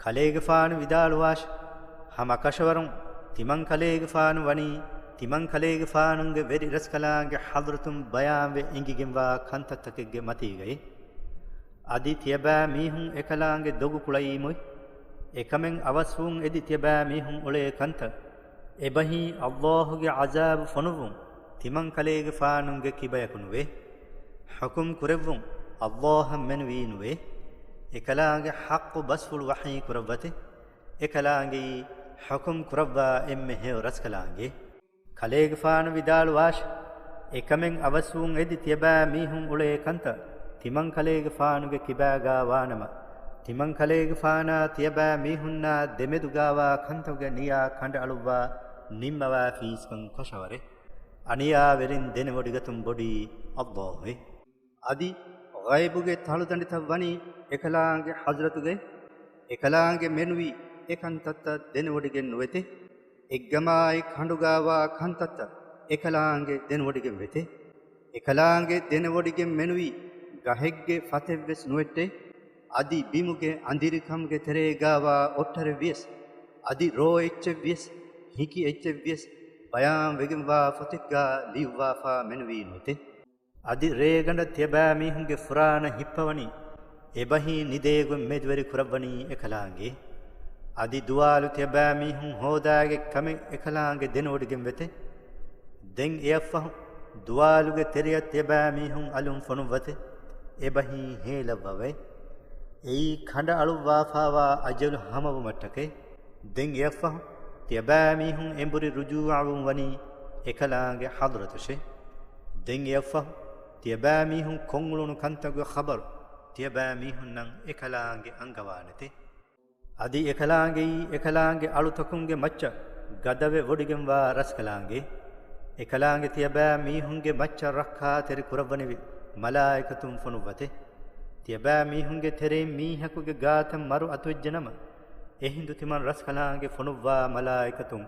ކަލޭގެފާނު ވިދާޅުވާށި، ހަމަ ކަށަވަރުން ތިމަން ކަލޭގެފާނު ވަނީ، ތިމަން ކަލޭގެފާނުގެ ވެރި ރަސްކަލާނގެ ޙަޟްރަތުން ބަޔާންވެ އެނގިގެންވާ ކަންތައްތަކެއްގެ މަތީގައި. އަދި ތިޔަބައިމީހުން އެކަލާނގެ ދޮގު ކުޅައީމުއި، އެކަމެއް އަވަސްވުން އެދި ތިޔަބައިމީހުން އުޅޭ ކަންތައް، އެބަހީ ﷲ ގެ ޢަޒާބު ފޮނުއްވުން ތިމަން ކަލޭގެފާނުންގެ ކިބަޔަކު ނުވޭ. ޙުކުމް ކުރެއްވުން ﷲ އަށް މެނުވީ ނުވޭ. އެކަލާނގެ ޙައްޤު ބަސްފުޅު ވަޙީ ކުރައްވަތެ. އެކަލާނގެއީ ޙުކުމް ކުރައްވާ އެންމެ ހެޔޮ ރަސްކަލާނގެ. ކަލޭގެފާނު ވިދާޅުވާށި، އެކަމެއް އަވަސްވުން އެދި ތިޔަބައިމީހުން އުޅޭ ކަންތައް ތިމަން ކަލޭގެފާނުގެ ކިބާގާ ވާނަމަ، ތިމަން ކަލޭގެފާނާ ތިޔަބައިމީހުންނާ ދެމެދުގާވާ ކަންތަކުގެ ނިޔާ ކަނޑައަޅުއްވާ ނިންމަވާފީސްކަން ކަށަވަރެއް. އަނިޔާވެރިން ދެނެވޮޑިގަތުން ބޮޑީ ﷲ އެ. އަދި ޣައިބުގެ ތަޅުދަނޑިތައް ވަނީ އެކަލާނގެ ޙަޟްރަތުގައި. އެކަލާނގެ މެނުވީ އެކަންތައްތައް ދެނެވޮޑިގެން ނުވެތެ. އެއްގަމާއި ކަނޑުގާވާ ކަންތައްތައް އެކަލާނގެ ދެނެވޮޑިގެން ވެތެ. އެކަލާނގެ ދެނެވޮޑިގެން މެނުވީ ގަހެއްގެ ފަތެއްވެސް ނުވެއްޓޭ. އަދި ބިމުގެ އަނދިރިކަމުގެ ތެރޭގާވާ އޮށްޓަރެއްވިޔަސް، އަދި ރޯ އެއްޗެއްވިޔަސް، ހިކި އެއްޗެއްވިޔަސް، ބަޔާން ވެގެންވާ ފޮތެއްގާ ލިޔުއްވާފާ މެނުވީ ނުވެތެ. އަދި ރޭގަނޑަށް ތިޔަބައިމީހުންގެ ފުރާނަ ހިއްޕަވަނީ، އެބަހީ ނިދޭގޮތް މެދުވެރި ކުރައްވަނީ އެކަލާނގެ. އަދި ދުވާލު ތިޔަބައިމީހުން ހޯދާގެ ކަމެއް އެކަލާނގެ ދެނެވޮޑިގެން ވެތެ. ދެން އެއަށްފަހު، ދުވާލުގެ ތެރެއަށް ތިޔަބައިމީހުން އަލުން ފޮނުއްވަތެ. އެބަހީ ހޭލައްވަވައެ. އެއީ ކަނޑައަޅުއްވާފާވާ އަޖަލު ހަމަވުމަށްޓަކައި. ދެން އެއަށްފަހު، ތިޔަބައިމީހުން އެނބުރި ރުޖޫޢަވުން ވަނީ އެކަލާނގެ ޙަޟްރަތަށެ. ދެން އެއަށްފަހު، ތިޔަބައިމީހުން ކޮށްއުޅުނު ކަންތަކުގެ ޚަބަރު ތިޔަބައިމީހުންނަށް އެކަލާނގެ އަންގަވާނެތެ. އަދި އެކަލާނގެއީ އެކަލާނގެ އަޅުތަކުންގެ މައްޗަށް ގަދަވެ ވޮޑިގެންވާ ރަސްކަލާނގެ. އެކަލާނގެ ތިޔަބައިމީހުންގެ މައްޗަށް ރައްކާތެރި ކުރައްވަނިވި މަލާއިކަތުން ފޮނުއްވަތެ. ތިޔަބައިމީހުންގެ ތެރެއިން މީހަކުގެ ގާތަށް މަރު އަތުވެއްޖެނަމަ، އެހިނދު ތިމަން ރަސްކަލާނގެ ފޮނުއްވާ މަލާއިކަތުން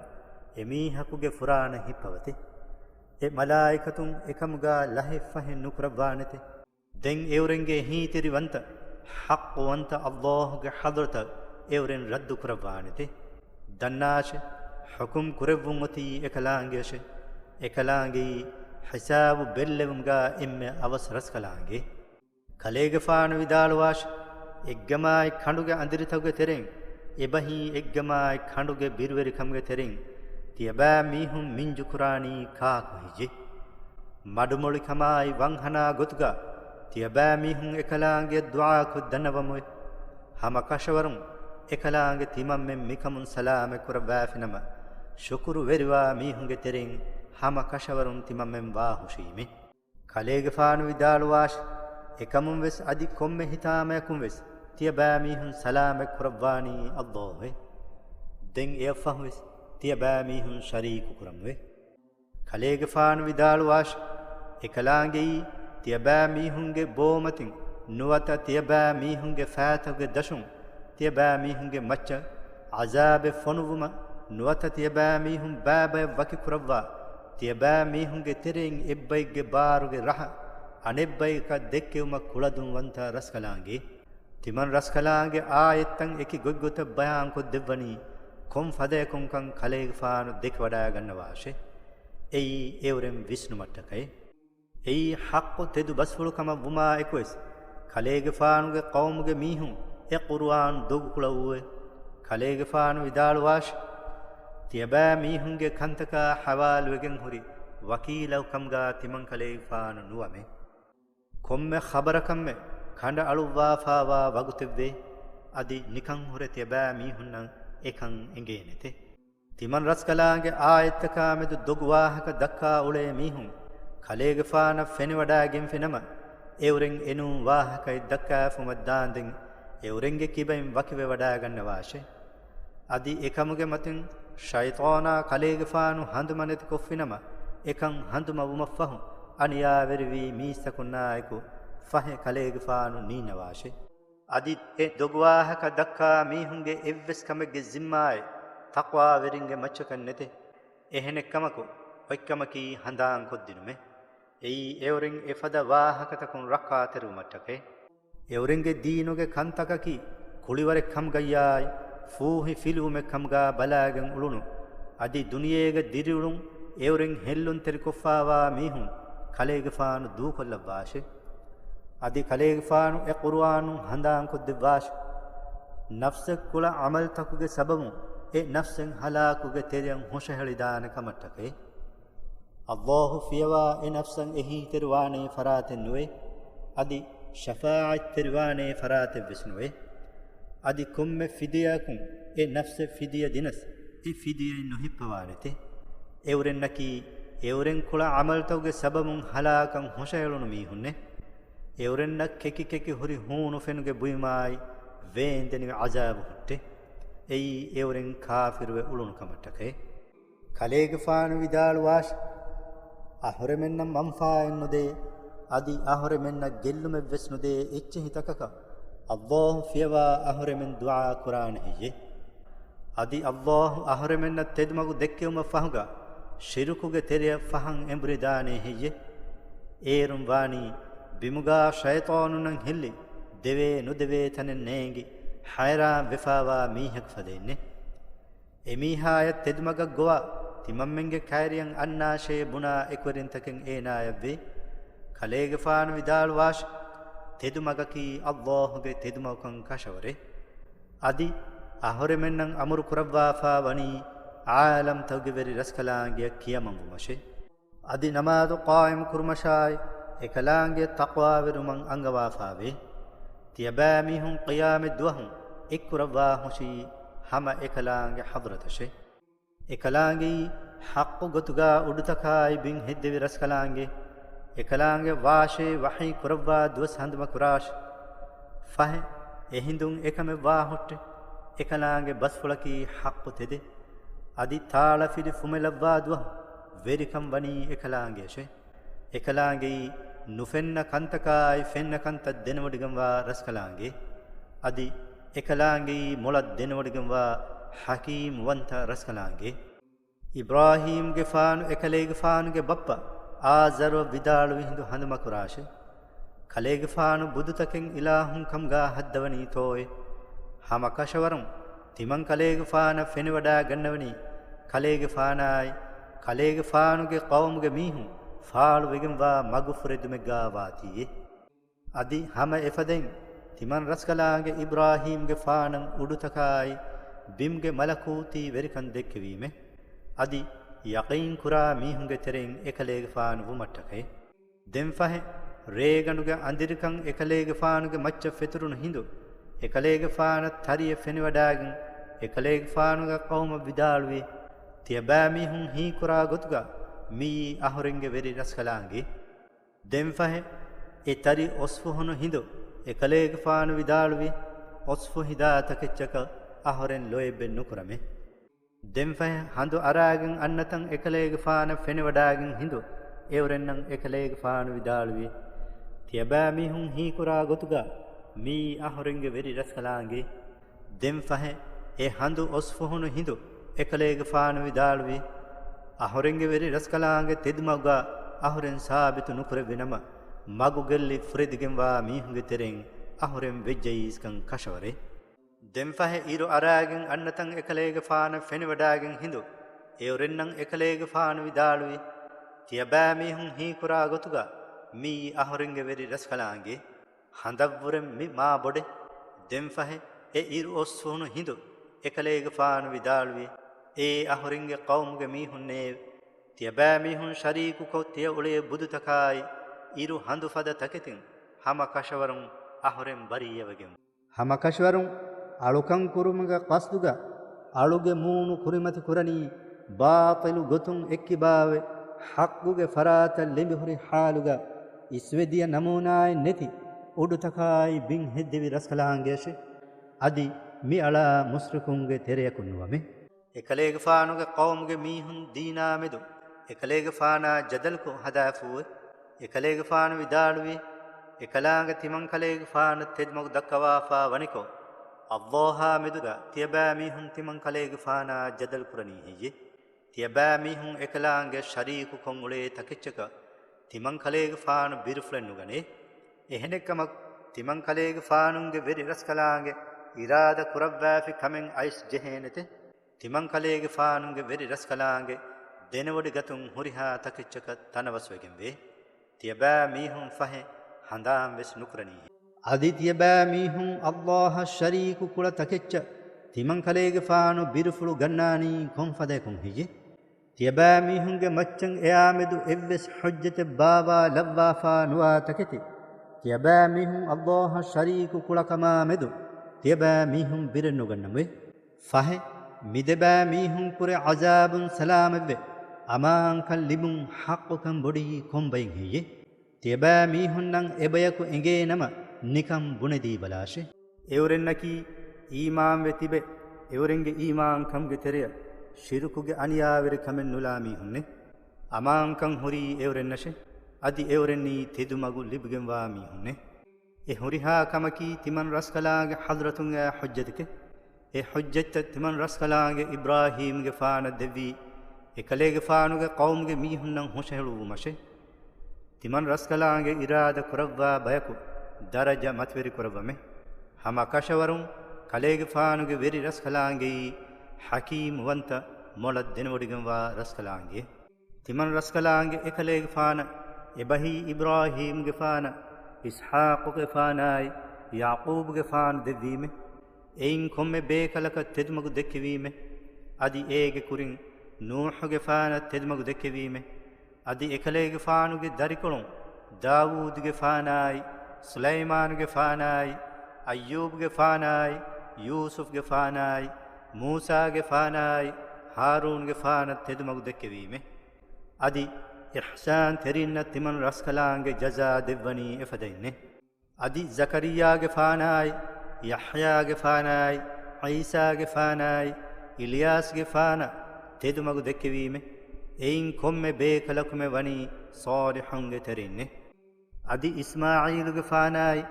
އެމީހަކުގެ ފުރާނަ ހިއްޕަވަތެ. އެ މަލާއިކަތުން އެކަމުގާ ލަހެއްފަހެއް ނުކުރައްވާނެތެ. ދެން އެއުރެންގެ އެހީތެރިވަންތަ، ޙައްޤުވަންތަ ﷲ ގެ ޙަޟްރަތަށް އެއުރެން ރައްދު ކުރައްވާނެތެ. ދަންނާށެ، ޙުކުމް ކުރެއްވުން އޮތީ އެކަލާނގެއަށެ. އެކަލާނގެއީ ޙިސާބު ބެއްލެވުމުގާ އެންމެ އަވަސް ރަސްކަލާނގެ. ކަލޭގެފާނު ވިދާޅުވާށި، އެއްގަމާއި ކަނޑުގެ އަނދިރިތަކުގެ ތެރެއިން، އެބަހީ އެއްގަމާއި ކަނޑުގެ ބިރުވެރިކަމުގެ ތެރެއިން، ތިޔަބައިމީހުން މިންޖުކުރާނީ ކާކު ހިޖެ؟ މަޑުމޮޅިކަމާއި ވަންހަނާ ގޮތުގާ ތިޔަބައިމީހުން އެކަލާނގެ ދުޢާކޮށް ދަންނަވަމުވެ. ހަމަ ކަށަވަރުން އެކަލާނގެ ތިމަންމެން މިކަމުން ސަލާމަތް ކުރައްވާފިނަމަ، ޝުކުރުވެރިވާ މީހުންގެ ތެރެއިން ހަމަ ކަށަވަރުން ތިމަންމެން ވާހުށީމެ. ކަލޭގެފާނު ވިދާޅުވާށި، އެކަމުން ވެސް އަދި ކޮންމެ ހިތާމަޔަކުން ވެސް ތިޔަބައިމީހުން ސަލާމަތް ކުރައްވާނީ ﷲ އެ. ދެން އެއަށްފަހު ވެސް ތިޔަބައިމީހުން ޝަރީކު ކުރަމުވެ. ކަލޭގެފާނު ވިދާޅުވާށި، އެކަލާނގެއީ ތިޔަބައިމީހުންގެ ބޯމަތިން ނުވަތަ ތިޔަބައިމީހުންގެ ފައިތަކުގެ ދަށުން ތިޔަބައިމީހުންގެ މައްޗަށް ޢަޒާބެއް ފޮނުއްވުމަށް ނުވަތަ ތިޔަބައިމީހުން ބައިބައަށް ވަކިކުރައްވާ، ތިޔަބައިމީހުންގެ ތެރެއިން އެއްބައެއްގެ ބާރުގެ ރަހަ އަނެއްބަޔަކަށް ދެއްކެވުމަށް ކުޅަދުންވަންތަ ރަސްކަލާނގެ. ތިމަން ރަސްކަލާނގެ އާޔަތްތައް އެކި ގޮތްގޮތަށް ބަޔާންކޮށްދެއްވަނީ ކޮން ފަދަޔަކުންކަން ކަލޭގެފާނު ދެކެވަޑައިގަންނަވާށޭ. އެއީ އެއުރެން ވިސްނުމަށްޓަކައި. އެއީ ޙައްޤު ތެދު ބަސްފުޅު ކަމަށް ވުމާ އެކުވެސް، ކަލޭގެފާނުގެ ޤައުމުގެ މީހުން އެ ޤުރުއާން ދޮގުކުޅައޫއެ. ކަލޭގެފާނު ވިދާޅުވާށި، ތިޔަބައިމީހުންގެ ކަންތަކާ ޙަވާލުވެގެން ހުރި ވަކީލަކު ކަމުގާ ތިމަން ކަލޭގެފާނު ނުވަމެ. ކޮންމެ ޚަބަރަކަށްމެ ކަނޑައަޅުއްވާފާވާ ވަގުތެއްވޭ. އަދި ނިކަން ހުރެ ތިޔަބައިމީހުންނަށް އެކަން އެނގޭނެތެ. ތިމަން ރަސްކަލާނގެ އާޔަތްތަކާމެދު ދޮގު ވާހަކަ ދައްކާ އުޅޭ މީހުން ކަލޭގެފާނަށް ފެނިވަޑައިގެންފި ނަމަ، އެއުރެން އެނޫން ވާހަކައެއް ދައްކާފުމަށް ދާންދެން އެއުރެންގެ ކިބައިން ވަކިވެވަޑައިގަންނަވާށޭ. އަދި އެކަމުގެ މަތިން ޝައިޠާނާ ކަލޭގެފާނު ހަނދުމަނެތިކޮށްފިނަމަ، އެކަން ހަނދުމަވުމަށްފަހު އަނިޔާވެރިވީ މީސްތަކުންނާއެކު ފަހެ ކަލޭގެފާނު ނީންނަވާށޭ. އަދި އެ ދޮގުވާހަކަ ދައްކާ މީހުންގެ އެއްވެސް ކަމެއްގެ ޒިންމާއެއް ތަޤްވާވެރިންގެ މައްޗަކަށް ނެތޭ. އެހެނެއްކަމަކު، އޮތްކަމަކީ ހަނދާންކޮށްދިނުމޭ. އެއީ އެއުރެން އެފަދަ ވާހަކަތަކުން ރައްކާތެރިވުމަށްޓަކައި. އެއުރެންގެ ދީނުގެ ކަންތަކަކީ ކުޅިވަރެއް ކަމުގައްޔާއި، ފޫހި ފިލުވުމެއް ކަމުގަ ބަލާގެން އުޅުނު، އަދި ދުނިޔޭގެ ދިރިއުޅުން އެއުރެން ހެއްލުންތެރިކޮށްފާވާ މީހުން ކަލޭގެފާނު ދޫކޮށްލައްވާށޭ. އަދި ކަލޭގެފާނު އެ ޤުރުއާނުން ހަނދާންކޮށްދެއްވާށޭ. ނަފްސެއް ކުޅަ ޢަމަލްތަކުގެ ސަބަބުން އެ ނަފްސެއް ހަލާކުގެ ތެރެއަށް ހުށަހެޅިދާނެ ކަމަށްޓަކައި. ﷲ ފިޔަވާ އެ ނަފްސަށް އެހީތެރިވާނޭ ފަރާތެއް ނުވޭ. އަދި ޝަފާޢަތްތެރިވާނޭ ފަރާތެއްވެސް ނުވޭ. އަދި ކޮންމެ ފިދިޔައަކުން އެ ނަފްސެއް ފިދިޔަ ދިނަސް، އެ ފިދިޔައެއް ނުހިއްޕަވާނެތެ. އެއުރެންނަކީ، އެއުރެން ކުޅަ ޢަމަލްތަކުގެ ސަބަބުން ހަލާކަށް ހުށަހެޅުނު މީހުންނެ. އެއުރެންނަށް ކެކި ކެކި ހުރި ހޫނުފެނުގެ ބުއިމާއި ވޭންދެނިވި ޢަޒާބު ހުއްޓޭ. އެއީ އެއުރެން ކާފިރުވެ އުޅުނު ކަމަށްޓަކައި. ކަލޭގެފާނު ވިދާޅުވާށި، އަހުރެމެންނަށް މަންފާއެއް ނުދޭ، އަދި އަހުރެމެންނަށް ގެއްލުމެއްވެސް ނުދޭ އެއްޗެހިތަކަކަށް ﷲ ފިޔަވާ އަހުރެމެން ދުޢާ ކުރާނެ ހެއްޔެ؟ އަދި ﷲ އަހުރެމެންނަށް ތެދުމަގު ދެއްކެވުމަށް ފަހުގަ ޝިރުކުގެ ތެރެއަށް ފަހަން އެނބުރިދާނެ ހެއްޔެ؟ އޭރުން ވާނީ ބިމުގާ ޝައިޠާނުންނަށް ހިއްލި، ދެވޭ ނުދެވޭ ތަނެއް ނޭނގި، ޙައިރާން ވެފާވާ މީހަކު ފަދައިންނެ. އެމީހާޔަށް ތެދުމަގަށް ގޮވާ، ތިމަންމެންގެ ކައިރިއަށް އަންނާށޭ ބުނާ އެކުވެރިންތަކެއް އޭނާޔަށްވޭ. ކަލޭގެފާނު ވިދާޅުވާށި، ތެދުމަގަކީ ﷲ ގެ ތެދުމަގުކަން ކަށަވަރޭ. އަދި އަހުރެމެންނަށް އަމުރު ކުރައްވާފާ ވަނީ ޢާލަމްތަކުގެ ވެރި ރަސްކަލާނގެއަށް ކިޔަމަންވުމަށޭ. އަދި ނަމާދު ޤާއިމު ކުރުމަށާއި، އެކަލާނގެ ތަޤްވާވެރިވުމަށް އަންގަވާފާވޭ. ތިޔަބައިމީހުން ޤިޔާމަތް ދުވަހު އެއްކުރައްވާ ހުށީ ހަމަ އެކަލާނގެ ޙަޟްރަތަށޭ. އެކަލާނގެއީ ޙައްޤު ގޮތުގާ އުޑުތަކާއި ބިން ހެއްދެވި ރަސްކަލާނގެ. އެކަލާނގެ ވާށޭ ވަޙީ ކުރައްވާ ދުވަސް ހަނދުމަކުރާށި. ފަހެ، އެހިނދުން އެކަމެއް ވާ ހުއްޓެ. އެކަލާނގެ ބަސްފުޅަކީ ޙައްޤު ތެދެއް. އަދި ތާޅަފިލި ފުމެލައްވާ ދުވަހު ވެރިކަން ވަނީ އެކަލާނގެއަށޭ. އެކަލާނގެއީ ނުފެންނަ ކަންތަކާއި ފެންނަ ކަންތައް ދެނެވޮޑިގެންވާ ރަސްކަލާނގެ. އަދި އެކަލާނގެއީ މޮޅަށް ދެނެވޮޑިގެންވާ ޙަކީމް ވަންތަ ރަސްކަލާނގެ. އިބްރާހީމްގެފާނު އެކަލޭގެފާނުގެ ބައްޕަ އާޒަރަށް ވިދާޅުވި ހިނދު ހަނދުމަކުރާށޭ. ކަލޭގެފާނު ބުދުތަކެއް އިލާހުން ކަމުގާ ހައްދަވަނީތޯއޭ؟ ހަމަ ކަށަވަރުން ތިމަން ކަލޭގެފާނަށް ފެނިވަޑާ ގަންނަވަނީ، ކަލޭގެފާނާއި ކަލޭގެފާނުގެ ޤައުމުގެ މީހުން ފާޅުވެގެންވާ މަގުފުރެދުމެއްގާ ވާތީއޭ. އަދި ހަމަ އެފަދައިން ތިމަން ރަސްކަލާނގެ އިބްރާހީމްގެފާނަށް އުޑުތަކާއި ބިމްގެ މަލަކޫތީ ވެރިކަން ދެއްކެވީމޭ. އަދި ޔަޤީންކުރާ މީހުންގެ ތެރެއިން އެކަލޭގެފާނު ވުމަށްޓަކައި. ދެންފަހެ، ރޭގަނޑުގެ އަނދިރިކަން އެކަލޭގެފާނުގެ މައްޗަށް ފެތުރުނު ހިނދު، އެކަލޭގެފާނަށް ތަރިއެއް ފެނިވަޑާގެން، އެކަލޭގެފާނުގެ ޤައުމަށް ވިދާޅުވި، ތިޔަބައިމީހުން ހީކުރާ ގޮތުގަ މިއީ އަހުރެންގެ ވެރި ރަސްކަލާނގެ. ދެންފަހެ، އެ ތަރި އޮސްފުހުނު ހިނދު، އެކަލޭގެފާނު ވިދާޅުވި، އޮސްފުހިދާ ތަކެއްޗަކަށް އަހުރެން ލޯތްބެއް ނުކުރަމޭ. ދެންފަހެ ހަނދު އަރާގެން އަންނަތަން އެކަލޭގެފާނަށް ފެނިވަޑާގެން ހިނދު، އެއުރެންނަށް އެކަލޭގެފާނު ވިދާޅުވި، ތިޔަބައިމީހުން ހީކުރާ ގޮތުގަ މިއީ އަހުރެންގެ ވެރި ރަސްކަލާނގެ. ދެންފަހެ އެ ހަނދު އޮސްފުހުނު ހިނދު، އެކަލޭގެފާނު ވިދާޅުވި، އަހުރެންގެ ވެރި ރަސްކަލާނގެ ތެދުމަގުގަ އަހުރެން ސާބިތު ނުކުރެއްވިނަމަ، މަގުގެއްލި ފުރެދިގެންވާ މީހުންގެ ތެރެއިން އަހުރެން ވެއްޖައީސްކަން ކަށަވަރޭ. ދެންފަހެ އިރު އަރާގެން އަންނަތަން އެކަލޭގެފާނަށް ފެނިވަޑާގެން ހިނދު، އެއުރެންނަށް އެކަލޭގެފާނު ވިދާޅުވި، ތިޔަބައިމީހުން ހީކުރާ ގޮތުގަ މިއީ އަހުރެންގެ ވެރި ރަސްކަލާނގެ. ހަނދަށްވުރެ މި މާ ބޮޑެ. ދެންފަހެ އެ އިރު އޮސްފުހުނު ހިނދު، އެކަލޭގެފާނު ވިދާޅުވި، އޭ އަހުރެންގެ ޤައުމުގެ މީހުންނޭވެ! ތިޔަބައިމީހުން ޝަރީކުކޮށް ތިޔަ އުޅޭ ބުދުތަކާއި، އިރު ހަނދު ފަދަ ތަކެތިން ހަމަ ކަށަވަރުން އަހުރެން ބަރީއަވެގެން. ހަމަ ކަށަވަރުން އަޅުކަން ކުރުމުގެ ޤަޞްދުގަ އަޅުގެ މޫނު ކުރިމަތި ކުރަނީ ބާޠިލު ގޮތުން އެއްކިބާވެ، ޙައްޤުގެ ފަރާތަށް ލިބިހުރި ޙާލުގަ އިސްވެދިޔަ ނަމޫނާއެއް ނެތި އުޑުތަކާއި ބިން ހެއްދެވި ރަސްކަލާނގެއަށެ. އަދި މިއަޅާ މުޝްރިކުންގެ ތެރެޔަކުން ނުވަމެ. އެކަލޭގެފާނުގެ ޤައުމުގެ މީހުން ދީނާ މެދު އެކަލޭގެފާނާ ޖަދަލުކޮށް ހަދާފޫއެ. އެކަލޭގެފާނު ވިދާޅުވީ، އެކަލާނގެ ތިމަންކަލޭގެފާނަށް ތެދުމަގު ދައްކަވާފާ ވަނިކޮށް، އައްލާހާ މެދުގަ ތިޔަބައިމީހުން ތިމަންކަލޭގެފާނާ ޖަދަލު ކުރަނީ ހެއްޔެ؟ ތިޔަބައިމީހުން އެކަލާނގެ ޝަރީކު ކޮށް އުޅޭ ތަކެއްޗަކަށް ތިމަންކަލޭގެފާނު ބިރުފުޅެއް ނުގަނޭ. އެހެނެއްކަމަކު، ތިމަންކަލޭގެފާނުންގެ ވެރި ރަސްކަލާނގެ އިރާދަ ކުރައްވާފި ކަމެއް އައިސް ޖެހޭނެތެ. ތިމަންކަލޭގެފާނުންގެ ވެރި ރަސްކަލާނގެ ދެނެވޮޑިގަތުން ހުރިހާ ތަކެއްޗަކަށް ތަނަވަސްވެގެންވޭ. ތިޔަބައިމީހުން ފަހެ ހަނދާންވެސް ނުކުރަނީހެއް. އަދި ތިޔަބައިމީހުން އައްލާހަށް ޝަރީކު ކުޅަ ތަކެއްޗަށް ތިމަންކަލޭގެފާނު ބިރުފުޅު ގަންނާނީ ކޮންފަދަޔަކުން ހެއްޔެ؟ ތިޔަބައިމީހުންގެ މައްޗަށް އެއާމެދު އެއްވެސް ޙުއްޖަތެއް ބާވާލައްވާފާ ނުވާ ތަކެތި، ތިޔަބައިމީހުން އައްލާހަށް ޝަރީކު ކުޅަކަމާ މެދު ތިޔަބައިމީހުން ބިރެއް ނުގަންނަމުވެ. ފަހެ، މިދެބައިމީހުންކުރެ ޢަޒާބުން ސަލާމަތްވެ، އަމާންކަން ލިބުން ޙައްޤުކަން ބޮޑީ ކޮންބައިން ހެއްޔެ؟ ތިޔަބައިމީހުންނަށް އެބަޔަކު އެނގޭނަމަ، ނިކަން ބުނެދީބަލާށެ. އެއުރެންނަކީ އީމާންވެ ތިބެ، އެއުރެންގެ އީމާންކަމުގެ ތެރެއަށް ޝިރުކުގެ އަނިޔާވެރިކަމެއް ނުލާ މީހުންނެ. އަމާންކަން ހުރީ އެއުރެންނަށެ. އަދި އެއުރެންނީ ތެދުމަގު ލިބިގެންވާ މީހުންނެ. އެ ހުރިހާ ކަމަކީ ތިމަން ރަސްކަލާނގެ ޙަޟްރަތުން އައި ޙުއްޖަތެކެ. އެ ޙުއްޖަތްތައް ތިމަން ރަސްކަލާނގެ އިބްރާހީމްގެފާނަށް ދެއްވީ، އެކަލޭގެފާނުގެ ޤައުމުގެ މީހުންނަށް ހުށަހެޅުއްވުމަށެ. ތިމަން ރަސްކަލާނގެ އިރާދަ ކުރައްވާ ބަޔަކު ދަރަޖަ މަތިވެރި ކުރައްވަމެ. ހަމަ ކަށަވަރުން ކަލޭގެފާނުގެ ވެރި ރަސްކަލާނގެއީ ޙަކީމްވަންތަ މޮޅަށް ދެނެވޮޑިގެންވާ ރަސްކަލާނގެ. ތިމަން ރަސްކަލާނގެ އެކަލޭގެފާނަށް އެބަހީ އިބްރާހީމްގެފާނަށް، އިސްޙާޤުގެފާނާއި، ޔަޢުޤޫބުގެފާނު ދެއްވީމެ. އެއިން ކޮންމެ ބޭކަލަކަށް ތެދުމަގު ދެއްކެވީމެ. އަދި އޭގެ ކުރިން ނޫޙުގެފާނަށް ތެދުމަގު ދެއްކެވީމެ. އަދި އެކަލޭގެފާނުގެ ދަރިކޮޅުން ދާވޫދުގެފާނާއި، ސުލައިމާނުގެފާނާއި، އައްޔޫބުގެފާނާއި، ޔޫސުފްގެފާނާއި، މޫސާގެފާނާއި، ހާރޫންގެފާނަށް ތެދުމަގު ދެއްކެވީމެ. އަދި އިޙްސާންތެރިންނަށް ތިމަން ރަސްކަލާނގެ ޖަޒާ ދެއްވަނީ އެފަދައިންނެ. އަދި ޒަކަރިއްޔާގެފާނާއި، ޔަޙްޔާގެފާނާއި، ޢީސާގެފާނާއި، އިލްޔާސްގެފާނަށް ތެދުމަގު ދެއްކެވީމެ. އެއިން ކޮންމެ ބޭކަލަކުމެ ވަނީ ޞާލިޙުންގެ ތެރެއިންނެ. އަދި އިސްމާޢީލުގެފާނާއި،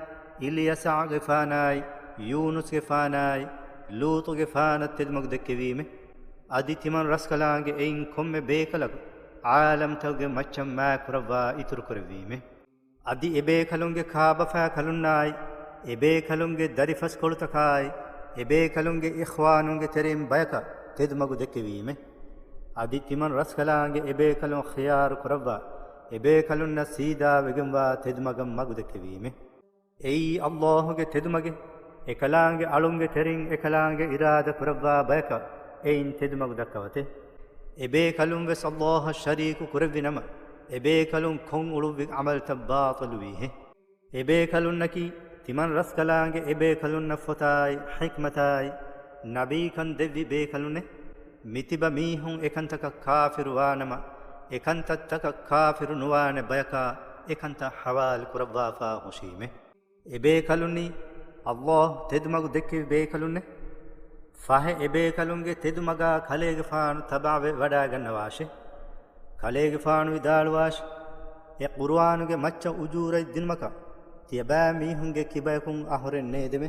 އިލްޔަސަޢުގެފާނާއި، ޔޫނުސްގެފާނާއި، ލޫޠުގެފާނަށް ތެދުމަގު ދެއްކެވީމެ. އަދި ތިމަން ރަސްކަލާނގެ އެއިން ކޮންމެ ބޭކަލަކު ޢާލަމްތަކުގެ މައްޗަށް މާތްކުރައްވާ އިތުރުކުރެއްވީމެ. އަދި އެބޭކަލުންގެ ކާބަފާކަލުންނާއި، އެބޭކަލުންގެ ދަރިފަސްކޮޅުތަކާއި، އެބޭކަލުންގެ އިޚްވާނުންގެ ތެރެއިން ބަޔަކަށް ތެދުމަގު ދެއްކެވީމެ. އަދި ތިމަން ރަސްކަލާނގެ އެބޭކަލުން ޚިޔާރު ކުރައްވާ، އެބޭކަލުންނަށް ސީދާވެގެންވާ ތެދުމަގަށް މަގު ދެއްކެވީމެ. އެއީ އައްލާހުގެ ތެދުމަގެއް. އެކަލާނގެ އަޅުންގެ ތެރެއިން އެކަލާނގެ އިރާދަ ކުރައްވާ ބަޔަކަށް އެއިން ތެދުމަގު ދައްކަވަތެ. އެބޭކަލުން ވެސް އައްލާހަށް ޝަރީކު ކުރެއްވި ނަމަ، އެބޭކަލުން ކޮށް އުޅުއްވި ޢަމަލްތައް ބާޠިލުވީހެ. އެބޭކަލުންނަކީ ތިމަން ރަސްކަލާނގެ އެބޭކަލުންނަށް ފޮތާއި، ޙިކްމަތާއި، ނަބީކަން ދެއްވި ބޭކަލުންނެ. މިތިބަ މީހުން އެކަންތަކަށް ކާފިރު ވާނަމަ، އެކަންތައްތަކަށް ކާފިރު ނުވާނެ ބަޔަކާ އެކަންތައް ޙަވާލު ކުރައްވާފާ ހުށީމެ. އެބޭކަލުންނީ އައްލާހު ތެދުމަގު ދެއްކެވި ބޭކަލުންނެ. ފަހެ އެބޭކަލުންގެ ތެދުމަގާ ކަލޭގެފާނު ތަބަޢަވެ ވަޑާގަންނަވާށެ. ކަލޭގެފާނު ވިދާޅުވާށި، އެ ޤުރުއާނުގެ މައްޗަށް އުޖޫރަތް ދިނުމަކަށް ތިޔަބައިމީހުންގެ ކިބަޔަކުން އަހުރެން ނޭދެމެ.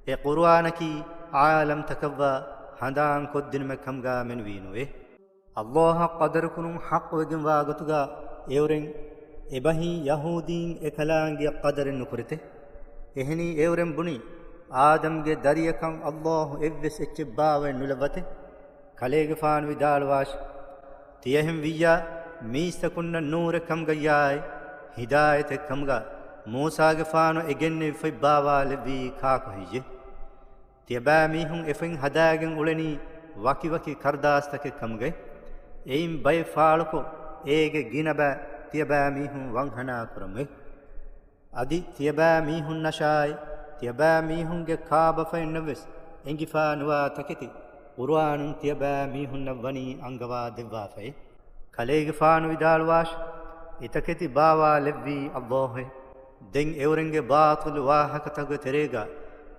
އެ ޤުރުއާނަކީ ޢާލަމްތަކަށްވާ ހަނދާން ކޮށްދިނުމެއް ކަމުގާ މެނުވީ ނުވޭ. އައްލާހަށް ޤަދަރުކުރުން ޙައްޤުވެގެންވާ ގޮތުގާ އެއުރެން އެބަހީ ޔަހޫދީން އެކަލާނގެއަށް ޤަދަރެއް ނުކުރެތެ. އެހެނީ އެއުރެން ބުނީ، އާދަމްގެ ދަރިޔަކަށް އައްލާހު އެއްވެސް އެއްޗެއް ބާވައެއް ނުލައްވަތެ. ކަލޭގެފާނު ވިދާޅުވާށި، ތިޔަހެން ވިއްޔާ، މީސްތަކުންނަށް ނޫރެއް ކަމުގައްޔާއި، ހިދާޔަތެއް ކަމުގަ މޫސާގެފާނު އެ ގެންނެވި ފޮތް ބާވާލެއްވީ ކާކު ހެއްޔެ؟ ތިޔަބައިމީހުން އެފޮތް ހަދާގެން އުޅެނީ ވަކިވަކި ކަރުދާސްތަކެއް ކަމުގައި. އެއިން ބައެއް ފާޅުކޮށް، އޭގެ ގިނަ ބައި ތިޔަބައިމީހުން ވަންހަނާ ކުރަމުވެ. އަދި ތިޔަބައިމީހުންނަށާއި، ތިޔަބައިމީހުންގެ ކާބަފައިންނަށްވެސް އެނގިފާ ނުވާ ތަކެތި ޤުރުއާނުން ތިޔަބައިމީހުންނަށް ވަނީ އަންގަވާ ދެއްވާފައި. ކަލޭގެފާނު ވިދާޅުވާށި، އެތަކެތި ބާވާލެއްވީ ﷲ އޭ. ދެން އެއުރެންގެ ބާޠިލު ވާހަކަތަކުގެ ތެރޭގަ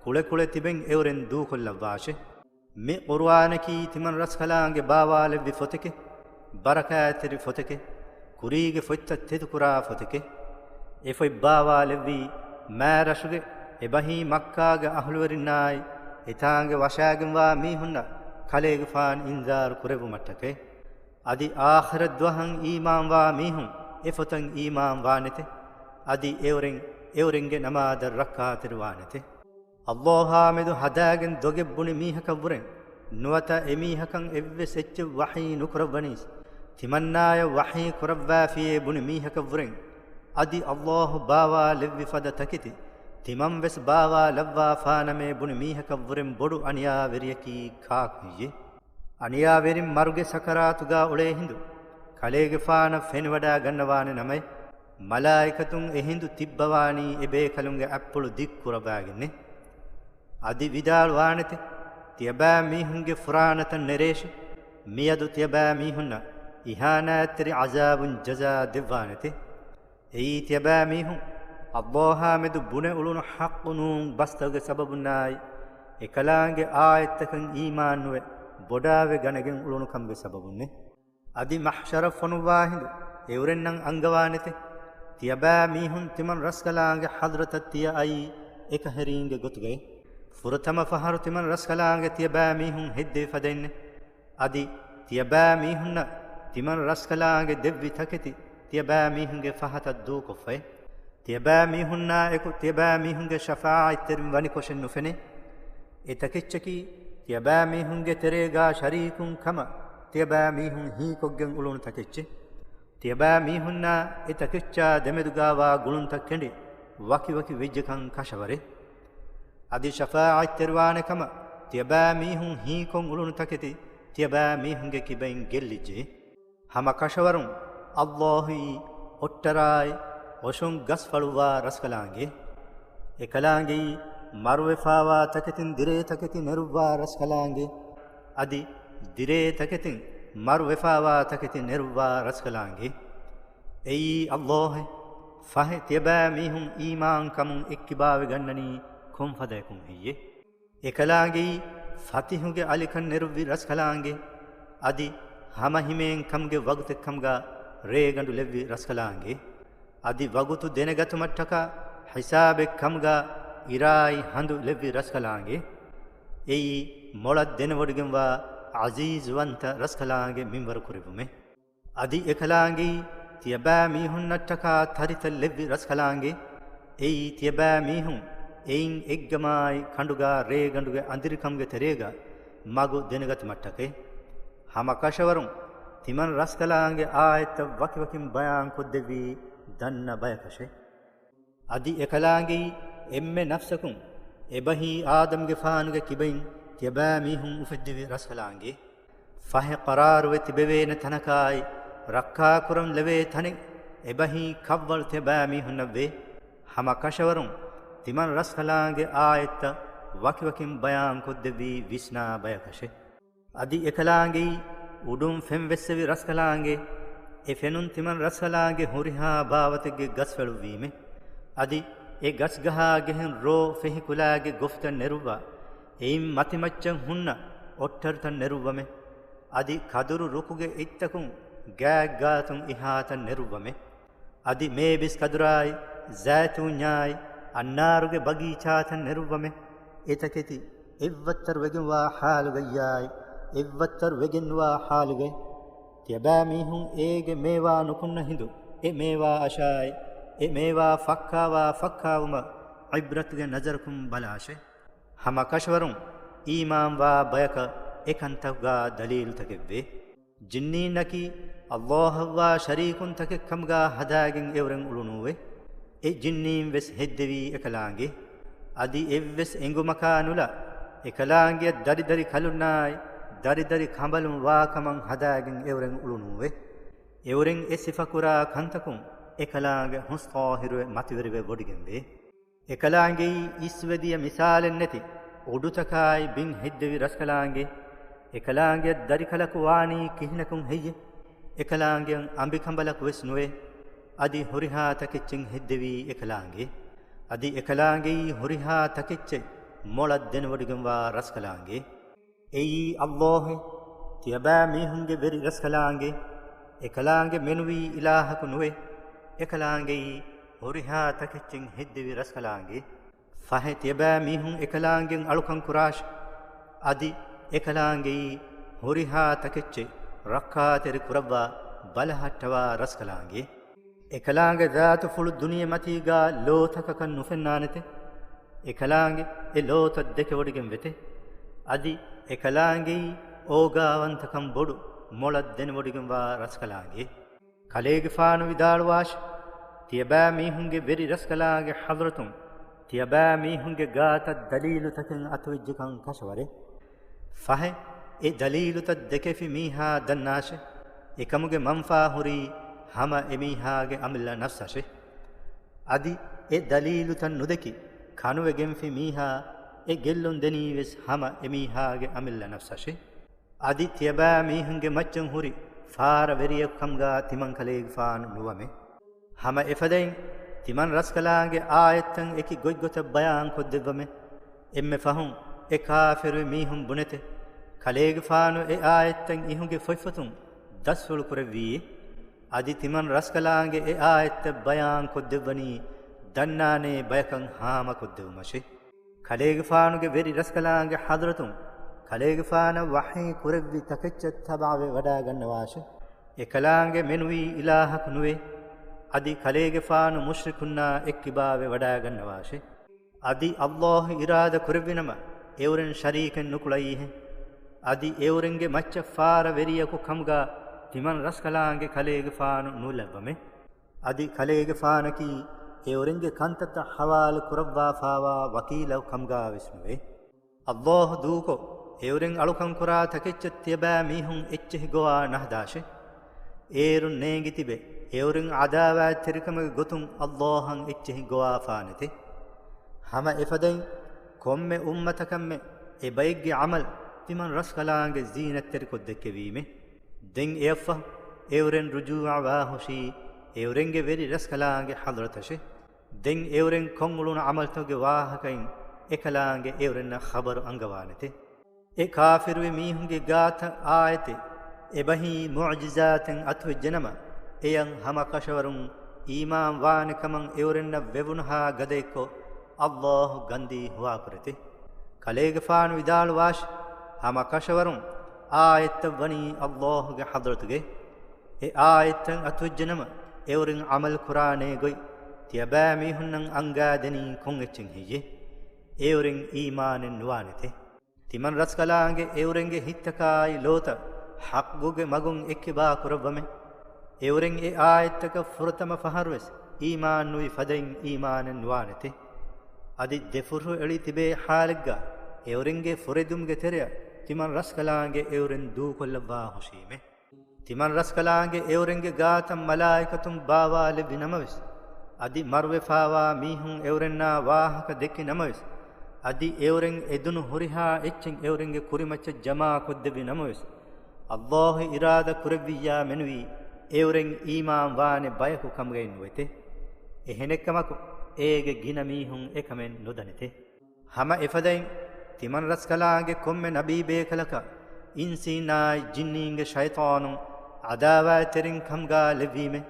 ކުޅެކުޅެ ތިބެން އެއުރެން ދޫކޮށްލައްވާށި. މި ޤުރުއާނަކީ ތިމަން ރަސްކަލާނގެ ބާވާލެއްވި ފޮތެކޭ، ބަރަކާތްތެރި ފޮތެކޭ، ކުރީގެ ފޮތްތައް ތެދުކުރާ ފޮތެކޭ. އެ ފޮތް ބާވާލެއްވީ މާތްރަށުގެ އެބަހީ މައްކާގެ އަހުލުވެރިންނާއި، އެތާނގެ ވަށާގެންވާ މީހުންނަށް ކަލޭގެފާނު އިންޒާރު ކުރެއްވުމަށްޓަކައި. އަދި އާޚިރަތް ދުވަހަށް އީމާންވާ މީހުން އެ ފޮތަށް އީމާން ވާނެތެ. އަދި އެއުރެން، އެއުރެންގެ ނަމާދަށް ރައްކާތެރި ވާނެތެ. ﷲ އާ މެދު ހަދާގެން ދޮގެއް ބުނި މީހަކަށްވުރެން، ނުވަތަ އެމީހަކަށް އެއްވެސް އެއްޗެއް ވަޙީ ނުކުރައްވަނީސް، ތިމަންނާޔަށް ވަޙީ ކުރައްވާފިޔޭ ބުނި މީހަކަށްވުރެން، އަދި ﷲ ބާވާލެއްވި ފަދަ ތަކެތި ތިމަންވެސް ބާވާލައްވާފާނަމޭ ބުނި މީހަކަށްވުރެން ބޮޑު އަނިޔާވެރިޔަކީ ކާކު ހެއްޔޭ؟ އަނިޔާވެރިން މަރުގެ ސަކަރާތުގަ އުޅޭ ހިނދު، ކަލޭގެފާނަށް ފެނިވަޑާ ގަންނަވާނެ ނަމައެ، މަލާއިކަތުން އެހިނދު ތިއްބަވާނީ އެބޭކަލުންގެ އަތްޕުޅު ދިގު ކުރައްވާގެންނެ. އަދި ވިދާޅުވާނެތެ، ތިޔަބައިމީހުންގެ ފުރާނަތައް ނެރޭށި، މިއަދު ތިޔަބައިމީހުންނަށް އިހާނާތްތެރި ޢަޒާބުން ޖަޒާ ދެއްވާނެތެ. އެއީ ތިޔަބައިމީހުން ﷲ އާ މެދު ބުނެ އުޅުނު ޙައްޤު ނޫން ބަސްތަކުގެ ސަބަބުންނާއި، އެކަލާނގެ އާޔަތްތަކަށް އީމާންނުވެ ބޮޑާވެ ގަނެގެން އުޅުނު ކަމުގެ ސަބަބުންނެ. އަދި މަޙްޝަރަށް ފޮނުއްވާ ހިނދު އެއުރެންނަށް އަންގަވާނެތެ، ތިޔަބައިމީހުން ތިމަން ރަސްކަލާނގެ ޙަޟްރަތަށް ތިޔަ އައީ އެކަހެރީންގެ ގޮތުގައި. ފުރަތަމަ ފަހަރު ތިމަން ރަސްކަލާނގެ ތިޔަބައިމީހުން ހެއްދެވި ފަދައިންނެ. އަދި ތިޔަބައިމީހުންނަށް ތިމަން ރަސްކަލާނގެ ދެއްވި ތަކެތި ތިޔަބައިމީހުންގެ ފަހަތަށް ދޫކޮށްފައި. ތިޔަބައިމީހުންނާ އެކު ތިޔަބައިމީހުންގެ ޝަފާޢަތްތެރިން ވަނިކޮށެއް ނުފެނޭ. އެ ތަކެއްޗަކީ ތިޔަބައިމީހުންގެ ތެރޭގާ ޝަރީކުން ކަމަށް ތިޔަބައިމީހުން ހީކޮށްގެން އުޅުނު ތަކެއްޗެއް. ތިޔަބައިމީހުންނާ އެ ތަކެއްޗާ ދެމެދުގާވާ ގުޅުންތައް ކެނޑި ވަކިވަކި ވެއްޖެކަން ކަށަވަރޭ. އަދި ޝަފާޢަތްތެރިވާނެ ކަމަށް ތިޔަބައިމީހުން ހީކޮށް އުޅުނު ތަކެތި ތިޔަބައިމީހުންގެ ކިބައިން ގެއްލިއްޖެ. ހަމަ ކަށަވަރުން ﷲ އީ އޮއްޓަރާއި އޮށުން ގަސްފަޅުއްވާ ރަސްކަލާނގެ. އެކަލާނގެއީ މަރުވެފާވާ ތަކެތިން ދިރޭ ތަކެތި ނެރުއްވާ ރަސްކަލާނގެ. އަދި ދިރޭ ތަކެތިން މަރުވެފާވާ ތަކެތި ނެރުއްވާ ރަސްކަލާނގެ. އެއީ ﷲ އޭ. ފަހެ ތިޔަބައިމީހުން އީމާންކަމުން އެއްކިބާވެގަންނަނީ ކޮންފަދައަކުން ހެއްޔޭ؟ އެކަލާނގެއީ ފަތިހުގެ އަލިކަން ނެރުއްވި ރަސްކަލާނގެ. އަދި ހަމަހިމޭން ކަމުގެ ވަގުތެއްކަމުގަ ރޭގަނޑު ލެއްވި ރަސްކަލާނގެ. އަދި ވަގުތު ދެނެގަތުމަށްޓަކާ ހިސާބެއް ކަމުގަ އިރާއި ހަނދު ލެއްވި ރަސްކަލާނގެ. އެއީ މޮޅަށް ދެނެވޮޑިގެންވާ ޢަޒީޒުވަންތަ ރަސްކަލާނގެ މިންވަރު ކުރެއްވުމެއް. އަދި އެކަލާނގެއީ ތިޔަބައިމީހުންނަށްޓަކާ ތަރިތައް ލެއްވި ރަސްކަލާނގެ. އެއީ ތިޔަބައިމީހުން އެއިން އެއްގަމާއި ކަނޑުގާ ރޭގަނޑުގެ އަނދިރިކަމުގެ ތެރޭގަ މަގު ދެނެގަތުމަށްޓަކައި. ހަމަ ކަށަވަރުން ތިމަން ރަސްކަލާނގެ އާޔަތްތައް ވަކިވަކިން ބަޔާން ކޮށްދެއްވީ ދަންނަ ބަޔަކަށެއް. އަދި އެކަލާނގެއީ އެންމެ ނަފްސަކުން އެބަހީ އާދަމްގެފާނުގެ ކިބައިން ތިޔަބައިމީހުން އުފެއްދެވި ރަސްކަލާނގެ. ފަހެ ޤަރާރުވެ ތިބެވޭނެ ތަނަކާއި، ރައްކާކުރަން ލެވޭ ތަނެއް އެބަހީ ކަށްވަޅު ތިޔަބައިމީހުންނަށްވޭ. ހަމަ ކަށަވަރުން ތިމަން ރަސްކަލާނގެ އާޔަތްތައް ވަކިވަކިން ބަޔާން ކޮށްދެއްވީ ވިސްނާ ބަޔަކަށެއް. އަދި އެކަލާނގެއީ އުޑުން ފެން ވެއްސެވި ރަސްކަލާނގެ. އެ ފެނުން ތިމަން ރަސްކަލާނގެ ހުރިހާ ބާވަތެއްގެ ގަސްފެޅުއްވީމެ. އަދި އެ ގަސްގަހާ ގެހެން ރޯ ފެހި ކުލާގެ ގޮފްތައް ނެރުއްވާ، އެއިން މަތިމައްޗަށް ހުންނަ އޮއްޓަރުތައް ނެރުއްވަމެ. އަދި ކަދުރު ރުކުގެ އެއްތަކުން ގާތްގާތުން އެހާތައް ނެރުއްވަމެ. އަދި މޭބިސް ކަދުރާއި، ޒައިތޫންޏާއި، އަންނާރުގެ ބަގީޗާތައް ނެރުއްވަމެ. އެތަކެތި އެއްވައްތަރު ވެގެންވާ ޙާލުގައްޔާއި، އެއްވައްތަރު ވެގެންނުވާ ޙާލުގައި. ތިޔަބައިމީހުން އޭގެ މޭވާ ނުކުންނަ ހިނދު، އެ މޭވާ އަށާއި، އެ މޭވާ ފައްކާވާ ފައްކާވުމަށް ޢިބްރަތުގެ ނަޒަރަކުން ބަލާށޭ. ހަމަ ކަށަވަރުން އީމާންވާ ބަޔަކަށް އެކަންތަކުގާ ދަލީލުތަކެއްވޭ. ޖިންނީންނަކީ ﷲ އަށްވާ ޝަރީކުންތަކެއްކަމުގާ ހަދާގެން އެއުރެން އުޅުނޫވެ. އެ ޖިންނީން ވެސް ހެއްދެވީ އެކަލާނގެ. އަދި އެއްވެސް އެނގުމަކާ ނުލާ، އެކަލާނގެއަށް ދަރިދަރި ކަލުންނާއި، ދަރިދަރި ކަނބަލުން ވާކަމަށް ހަދާގެން އެއުރެން އުޅުނޫވެ. އެއުރެން އެ ސިފަކުރާ ކަންތަކުން އެކަލާނގެ ހުސް ޠާހިރުވެ މަތިވެރިވެ ވޮޑިގެންވޭ. އެކަލާނގެއީ އިސްވެދިޔަ މިސާލެއް ނެތި އުޑުތަކާއި ބިން ހެއްދެވި ރަސްކަލާނގެ. އެކަލާނގެއަށް ދަރިކަލަކު ވާނީ ކިހިނަކުން ހެއްޔެ؟ އެކަލާނގެއަށް އަނބިކަނބަލަކު ވެސް ނުވޭ. އަދި ހުރިހާ ތަކެއްޗެއް ހެއްދެވީ އެކަލާނގެ. އަދި އެކަލާނގެއީ ހުރިހާ ތަކެއްޗެއް މޮޅަށް ދެނެވޮޑިގެންވާ ރަސްކަލާނގެ. އެއީ އައްލާހެއް، ތިޔަބައިމީހުންގެ ވެރި ރަސްކަލާނގެ. އެކަލާނގެ މެނުވީ އިލާހަކު ނުވޭ. އެކަލާނގެއީ ހުރިހާ ތަކެއްޗެއް ހެއްދެވި ރަސްކަލާނގެ. ފަހެ ތިޔަބައިމީހުން އެކަލާނގެއަށް އަޅުކަން ކުރާށި. އަދި އެކަލާނގެއީ ހުރިހާ ތަކެއްޗެއް ރައްކާތެރި ކުރައްވާ ބަލަހައްޓަވާ ރަސްކަލާނގެ. އެކަލާނގެ ޒާތުފުޅު ދުނިޔެމަތީގާ ލޯތަކަކަށް ނުފެންނާނެތެ. އެކަލާނގެ އެ ލޯތައް ދެކެވޮޑިގެން ވެތެ. އަދި އެކަލާނގެއީ އޯގާވަންތަކަން ބޮޑު މޮޅަށް ދެނެވޮޑިގެންވާ ރަސްކަލާނގެ. ކަލޭގެފާނު ވިދާޅުވާށި، ތިޔަބައިމީހުންގެ ވެރި ރަސްކަލާނގެ ޙަޟްރަތުން ތިޔަބައިމީހުންގެ ގާތަށް ދަލީލުތަކެއް އަތުވެއްޖެކަން ކަށަވަރޭ. ފަހެ، އެ ދަލީލުތައް ދެކެފި މީހާ ދަންނާށެ، އެކަމުގެ މަންފާ ހުރީ ހަމަ އެމީހާގެ އަމިއްލަ ނަފްސަށެ. އަދި އެ ދަލީލުތައް ނުދެކި ކަނުވެގެންފި މީހާ އެ ގެއްލުން ދެނީވެސް ހަމަ އެމީހާގެ އަމިއްލަ ނަފްސަށެ. އަދި ތިޔަބައިމީހުންގެ މައްޗަށް ހުރި ފާރަ ވެރިޔަކު ކަމުގާ ތިމަން ކަލޭގެފާނު ނުވަމެ. ހަމަ އެފަދައިން ތިމަން ރަސްކަލާނގެ އާޔަތްތައް އެކި ގޮތްގޮތަށް ބަޔާން ކޮށްދެއްވަމެ. އެންމެ ފަހުން އެ ކާފިރުވި މީހުން ބުނެތެ، ކަލޭގެފާނު އެ އާޔަތްތައް އިހުގެ ފޮތްފޮތުން ދަސްފުޅު ކުރެއްވީއޭ. އަދި ތިމަން ރަސްކަލާނގެ އެ އާޔަތްތައް ބަޔާން ކޮށްދެއްވަނީ ދަންނާނޭ ބަޔަކަށް ހާމަކޮށްދެއްވުމަށެ. ކަލޭގެފާނުގެ ވެރި ރަސްކަލާނގެ ޙަޟްރަތުން ކަލޭގެފާނަށް ވަޙީ ކުރެއްވި ތަކެއްޗަށް ތަބަޢަވެ ވަޑާގަންނަވާށެ. އެކަލާނގެ މެނުވީ އިލާހަކު ނުވޭ. އަދި ކަލޭގެފާނު މުޝްރިކުންނާ އެއްކިބާވެ ވަޑާގަންނަވާށެ. އަދި އައްލާހު އިރާދަ ކުރެއްވިނަމަ، އެއުރެން ޝަރީކެއް ނުކުޅައީހެ. އަދި އެއުރެންގެ މައްޗަށް ފާރަ ވެރިޔަކު ކަމުގާ ތިމަން ރަސްކަލާނގެ ކަލޭގެފާނު ނުލައްވަމެ. އަދި ކަލޭގެފާނަކީ އެއުރެންގެ ކަންތައްތައް ޙަވާލު ކުރައްވާފާވާ ވަކީލަކު ކަމުގާވެސް ނުވޭ. އައްލާހު ދޫކޮށް، އެއުރެން އަޅުކަން ކުރާ ތަކެއްޗަށް ތިޔަބައިމީހުން އެއްޗެހި ގޮވާ ނަހަދާށެ. އޭރުން ނޭނގި ތިބެ، އެއުރެން ޢަދާވާތްތެރިކަމުގެ ގޮތުން އައްލާހަށް އެއްޗެހި ގޮވާފާނެތެ. ހަމަ އެފަދައިން ކޮންމެ އުއްމަތަކަށްމެ އެބައެއްގެ ޢަމަލް ތިމަން ރަސްކަލާނގެ ޒީނަތްތެރިކޮށްދެއްކެވީމެ. ދެން އެއަށްފަހު އެއުރެން ރުޖޫޢަވާހުށީ އެއުރެންގެ ވެރި ރަސްކަލާނގެ ޙަޟްރަތަށެ. ދެން އެއުރެން ކޮށްއުޅުނު ޢަމަލްތަކުގެ ވާހަކައިން އެކަލާނގެ އެއުރެންނަށް ޚަބަރު އަންގަވާނެތެ. އެ ކާފިރުވި މީހުންގެ ގާތަށް އާޔަތެއް، އެބަހީ މުޢުޖިޒާތެއް އަތުވެއްޖެނަމަ، އެޔަށް ހަމަކަށަވަރުން އީމާން ވާނެ ކަމަށް އެއުރެންނަށް ވެވުނުހާ ގަދައެއްކޮށް އައްލާހު ގަންދީ ހުވާކުރެތެ. ކަލޭގެފާނު ވިދާޅުވާށި، ހަމަކަށަވަރުން އާޔަތްތައް ވަނީ އައްލާހުގެ ޙަޟްރަތުގައި. އެ އާޔަތްތައް އަތުވެއްޖެނަމަ، އެއުރެން ޢަމަލު ކުރާނޭ ގޮތް ތިޔަބައިމީހުންނަށް އަންގާދެނީ ކޮން އެއްޗެއް ހެއްޔެ؟ އެއުރެން އީމާނެއް ނުވާނެތެ. ތިމަން ރަސްކަލާނގެ އެއުރެންގެ ހިތްތަކާއި ލޯތައް ޙައްޤުގެ މަގުން އެއްކިބާ ކުރައްވަމެ. އެއުރެން އެ އާޔަތްތަކަށް ފުރަތަމަ ފަހަރުވެސް އީމާން ނުވި ފަދައިން އީމާނެއް ނުވާނެތެ. އަދި ދެފުށު އެޅި ތިބޭ ޙާލެއްގަ އެއުރެންގެ ފުރެދުމުގެ ތެރެއަށް ތިމަން ރަސްކަލާނގެ އެއުރެން ދޫކޮށްލައްވާ ހުށީމެ. ތިމަން ރަސްކަލާނގެ އެއުރެންގެ ގާތަށް މަލާއިކަތުން ބާވާލެއްވި ނަމަވެސް، އަދި މަރުވެފާވާ މީހުން އެއުރެންނާ ވާހަކަ ދެއްކި ނަމަވެސް، އަދި އެއުރެން އެދުނު ހުރިހާ އެއްޗެއް އެއުރެންގެ ކުރިމައްޗަށް ޖަމާކޮށްދެއްވި ނަމަވެސް، އައްލާހު އިރާދަ ކުރެއްވިއްޔާ މެނުވީ އެއުރެން އީމާން ވާނެ ބަޔަކު ކަމުގައި ނުވެތެ. އެހެނެއްކަމަކު، އޭގެ ގިނަ މީހުން އެކަމެއް ނުދަނެތެ. ހަމަ އެފަދައިން، ތިމަން ރަސްކަލާނގެ ކޮންމެ ނަބީ ބޭކަލަކަށް އިންސީނާއި ޖިންނީންގެ ޝައިޠާނުން ޢަދާވާތްތެރިން ކަމުގާ ލެއްވީމެ.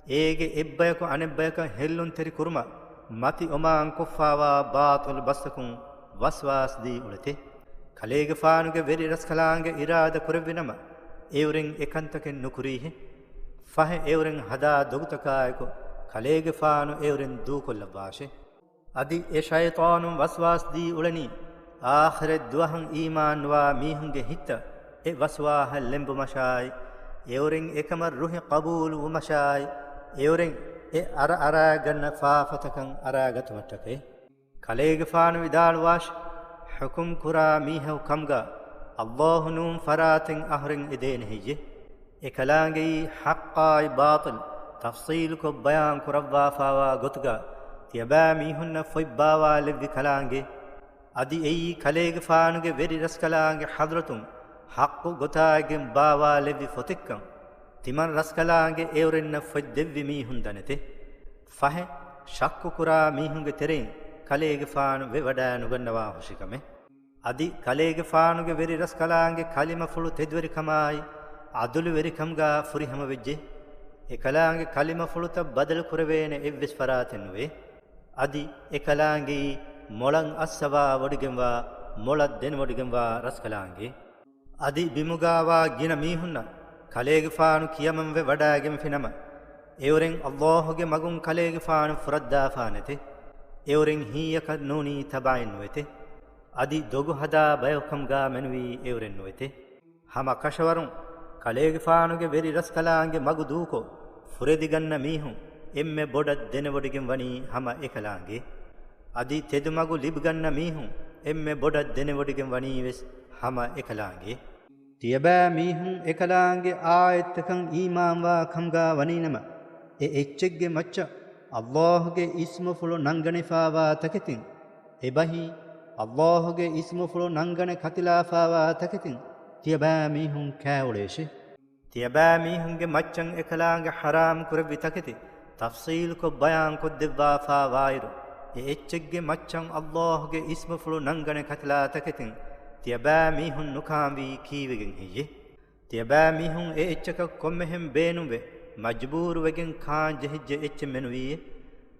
އޭގެ އެއްބަޔަކު އަނެއްބަޔަކަށް ހެއްލުންތެރި ކުރުމަށް މަތި އޮމާން ކޮށްފާވާ ބާޠިލު ބަސްތަކުން ވަސްވާސް ދީ އުޅެތެ. ކަލޭގެފާނުގެ ވެރި ރަސްކަލާނގެ އިރާދަ ކުރެއްވިނަމަ، އެއުރެން އެކަންތަކެއް ނުކުރީހެ. ފަހެ އެއުރެން ހަދާ ދޮގުތަކާއެކު ކަލޭގެފާނު އެއުރެން ދޫކޮށްލައްވާށެ. އަދި އެ ޝައިޠާނުން ވަސްވާސް ދީ އުޅެނީ، އާޚިރަތް ދުވަހަށް އީމާން ނުވާ މީހުންގެ ހިތަށް އެ ވަސްވާހަށް ލެނބުމަށާއި، އެއުރެން އެކަމަށް ރުހި ޤަބޫލު ވުމަށާއި، އެއުރެން އެ އަރައަރާ ގަންނަ ފާފަތަކަށް އަރާގަތުމަށްޓަކައި. ކަލޭގެފާނު ވިދާޅުވާށި، ޙުކުމް ކުރާ މީހަކު ކަމުގަ އައްލާހު ނޫން ފަރާތެއް އަހުރެން އެދޭނެ ހެއްޔެ؟ އެކަލާނގެއީ ޙައްޤާއި ބާޠިލް ތަފްޞީލުކޮށް ބަޔާން ކުރައްވާފާވާ ގޮތުގަ ތިޔަބައިމީހުންނަށް ފޮތް ބާވާލެއްވި ކަލާނގެ. އަދި އެއީ ކަލޭގެފާނުގެ ވެރި ރަސްކަލާނގެ ޙަޟްރަތުން ޙައްޤު ގޮތާއިގެން ބާވާލެއްވި ފޮތެއްކަން ތިމަން ރަސްކަލާނގެ އެއުރެންނަށް ފޮތް ދެއްވި މީހުން ދަނެތެ. ފަހެ، ޝައްކުކުރާ މީހުންގެ ތެރެއިން ކަލޭގެފާނު ވެވަޑައިނުގަންނަވާ ހުށިކަމެއް. އަދި ކަލޭގެފާނުގެ ވެރި ރަސްކަލާނގެ ކަލިމަފުޅު ތެދުވެރިކަމާއި، ޢަދުލުވެރިކަމުގާ ފުރިހަމަވެއްޖެ. އެކަލާނގެ ކަލިމަފުޅުތައް ބަދަލު ކުރެވޭނެ އެއްވެސް ފަރާތެއް ނުވޭ. އަދި އެކަލާނގެއީ މޮޅަށް އައްސަވާ ވޮޑިގެންވާ، މޮޅަށް ދެނެވޮޑިގެންވާ ރަސްކަލާނގެ. އަދި ބިމުގާވާ ގިނަ މީހުންނަށް ކަލޭގެފާނު ކިޔަމަންވެ ވަޑައިގެންފިނަމަ، އެއުރެން ﷲ ގެ މަގުން ކަލޭގެފާނު ފުރައްދާފާނެތެ. އެއުރެން ހީއަކަށް ނޫނީ ތަބައިން ނުވެތެ. އަދި ދޮގު ހަދާ ބަޔަކުކަމުގާ މެނުވީ އެއުރެން ނުވެތެ. ހަމަ ކަށަވަރުން ކަލޭގެފާނުގެ ވެރި ރަސްކަލާނގެ މަގު ދޫކޮށް، ފުރެދިގަންނަ މީހުން އެންމެ ބޮޑަށް ދެނެވޮޑިގެން ވަނީ ހަމަ އެކަލާނގެ. އަދި ތެދުމަގު ލިބިގަންނަ މީހުން އެންމެ ބޮޑަށް ދެނެވޮޑިގެން ވަނީވެސް ހަމަ އެކަލާނގެ. ތިޔަބައިމީހުން އެކަލާނގެ އާޔަތްތަކަށް އީމާންވާ ކަމުގާ ވަނީނަމަ، އެ އެއްޗެއްގެ މައްޗަށް ﷲ ގެ އިސްމުފުޅު ނަންގަނެފާވާ ތަކެތިން، އެބަހީ، ﷲ ގެ އިސްމުފުޅު ނަންގަނެ ކަތިލާފާވާ ތަކެތިން ތިޔަބައިމީހުން ކައިއުޅޭށެ. ތިޔަބައިމީހުންގެ މައްޗަށް އެކަލާނގެ ޙަރާމް ކުރެއްވި ތަކެތި ތަފްޞީލުކޮށް ބަޔާންކޮށްދެއްވާފާވާއިރު، އެ އެއްޗެއްގެ މައްޗަށް ﷲ ގެ އިސްމުފުޅު ނަންގަނެ ކަތިލާ ތަކެތިން ތިޔަބައިމީހުން ނުކާންވީ ކީއްވެގެން ހެއްޔެވެ؟ ތިޔަބައިމީހުން އެ އެއްޗަކަށް ކޮންމެހެން ބޭނުންވެ މަޖުބޫރުވެގެން ކާން ޖެހިއްޖެ އެއްޗެއް މެނުވީއެވެ؟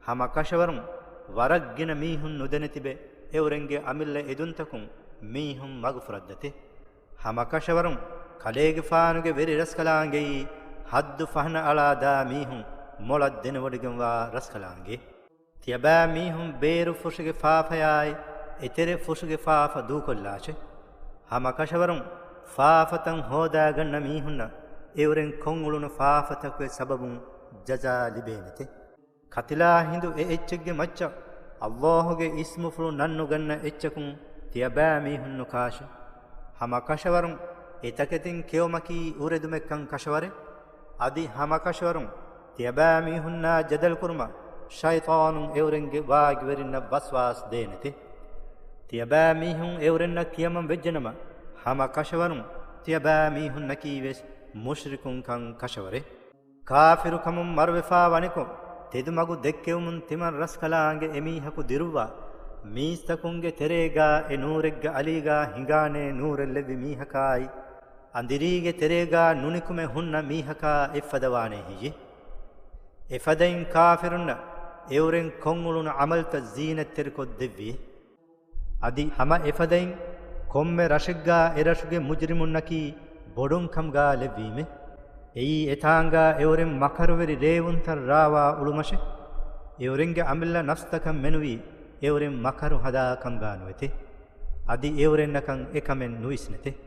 ހަމަ ކަށަވަރުން ވަރަށް ގިނަ މީހުން ނުދެނެތިބެ އެއުރެންގެ އަމިއްލަ އެދުންތަކުން މީހުން މަގުފުރައްދަތެ. ހަމަ ކަށަވަރުން ކަލޭގެފާނުގެ ވެރި ރަސްކަލާނގެއީ ޙައްދު ފަހަނަ އަޅާދާ މީހުން މޮޅަށް ދެނެވޮޑިގެންވާ ރަސްކަލާނގެ. ތިޔަބައިމީހުން ބޭރު ފުށުގެ ފާފަޔާއި އެތެރެ ފުށުގެ ފާފަ ދޫކޮށްލާށެ. ހަމަ ކަށަވަރުން ފާފަތައް ހޯދާގަންނަ މީހުންނަށް އެއުރެން ކޮށްއުޅުނު ފާފަތަކުގެ ސަބަބުން ޖަޒާ ލިބޭނެތެ. ކަތިލާ ހިނދު އެ އެއްޗެއްގެ މައްޗަށް ﷲ ގެ އިސްމުފުޅު ނަންނުގަންނަ އެއްޗަކުން ތިޔަބައިމީހުން ނުކާށެ. ހަމަ ކަށަވަރުން އެތަކެތިން ކެއުމަކީ އުރެދުމެއްކަން ކަށަވަރެއް. އަދި ހަމަ ކަށަވަރުން ތިޔަބައިމީހުންނާ ޖަދަލުކުރުމަށް ޝައިޠާނުން އެއުރެންގެ ވާގިވެރިންނަށް ވަސްވާސް ދޭނެތެ. ތިޔަބައިމީހުން އެއުރެންނަށް ކިޔަމަން ވެއްޖެނަމަ، ހަމަ ކަށަވަރުން ތިޔަބައިމީހުންނަކީވެސް މުޝްރިކުންކަން ކަށަވަރެއް. ކާފިރުކަމުން މަރުވެފާ ވަނިކޮށް، ތެދުމަގު ދެއްކެވުމުން ތިމަން ރަސްކަލާނގެ އެމީހަކު ދިރުއްވާ، މީސްތަކުންގެ ތެރޭގާ އެ ނޫރެއްގެ އަލީގާ ހިނގާނޭ ނޫރެއް ލެއްވި މީހަކާއި، އަނދިރީގެ ތެރޭގާ ނުނިކުމެ ހުންނަ މީހަކާ އެއްފަދަވާނޭ ހެއްޔެވެ؟ އެފަދައިން ކާފިރުންނަށް އެއުރެން ކޮށްއުޅުނު ޢަމަލުތައް ޒީނަތްތެރިކޮށް ދެއްވިއެވެ. އަދި ހަމަ އެފަދައިން ކޮންމެ ރަށެއްގާ އެރަށުގެ މުޖްރިމުންނަކީ ބޮޑުން ކަމުގާ ލެއްވީމެވެ. އެއީ އެތާނގާ އެއުރެން މަކަރުވެރި ރޭވުންތައް ރާވާ އުޅުމަށެވެ. އެއުރެންގެ އަމިއްލަ ނަފްސްތަކަށް މެނުވީ އެއުރެން މަކަރު ހަދާ ކަމުގާ ނުވެތެވެ. އަދި އެއުރެންނަކަށް އެކަމެއް ނުވިސްނެތެވެ.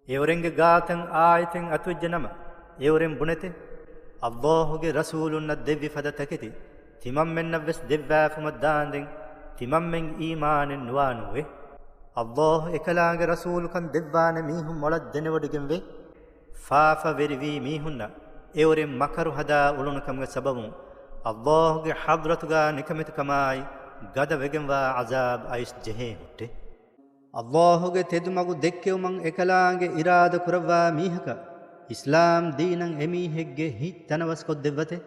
އެއުރެންގެ ގާތަށް އާޔަތެއް އަތުވެއްޖެނަމަ، އެއުރެން ބުނެތެވެ. ﷲ ގެ ރަސޫލުންނަށް ދެއްވި ފަދަ ތަކެތި ތިމަންމެންނަށްވެސް ދެއްވާފުމަށް ދާންދެން، ތިމަންމެން އީމާނެއް ނުވާނޫއެވެ. ﷲ އެކަލާނގެ ރަސޫލުކަން ދެއްވާނެ މީހުން މޮޅަށް ދެނެވޮޑިގެންވެ، ފާފަވެރިވީ މީހުންނަށް އެއުރެން މަކަރު ހަދާ އުޅުނު ކަމުގެ ސަބަބުން، ﷲ ގެ ޙަޟްރަތުގާ ނިކަމެތިކަމާއި ގަދަވެގެންވާ ޢަޒާބް އައިސް ޖެހޭ ހުއްޓެވެ. ﷲ ގެ ތެދުމަގު ދެއްކެވުމަށް އެކަލާނގެ އިރާދަ ކުރައްވާ މީހަކަށް، އިސްލާމް ދީނަށް އެމީހެއްގެ ހިތް ތަނަވަސްކޮށްދެއްވަތެވެ.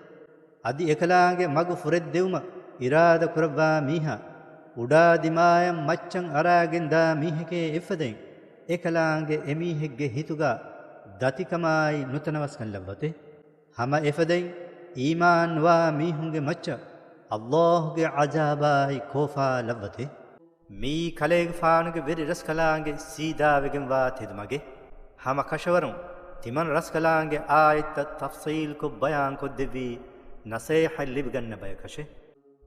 އަދި އެކަލާނގެ މަގު ފުރެއްދެވުމަށް އިރާދަ ކުރައްވާ މީހާ، އުޑާ ދިމާޔަށް މައްޗަށް އަރާގެންދާ މީހެކޭ އެއްފަދައިން، އެކަލާނގެ އެމީހެއްގެ ހިތުގާ ދަތިކަމާއި ނުތަނަވަސްކަން ލައްވަތެވެ. ހަމަ އެފަދައިން އީމާން ނުވާ މީހުންގެ މައްޗަށް ﷲ ގެ ޢަޒާބާއި ކޯފާ ލައްވަތެވެ. މިއީ ކަލޭގެފާނުގެ ވެރި ރަސްކަލާނގެ ސީދާވެގެންވާ ތެދުމަގެވެ. ހަމަ ކަށަވަރުން ތިމަން ރަސްކަލާނގެ އާޔަތްތައް ތަފްޞީލްކޮށް ބަޔާންކޮށްދެއްވީ ނަސޭހަތް ލިބިގަންނަ ބަޔަކަށެވެ.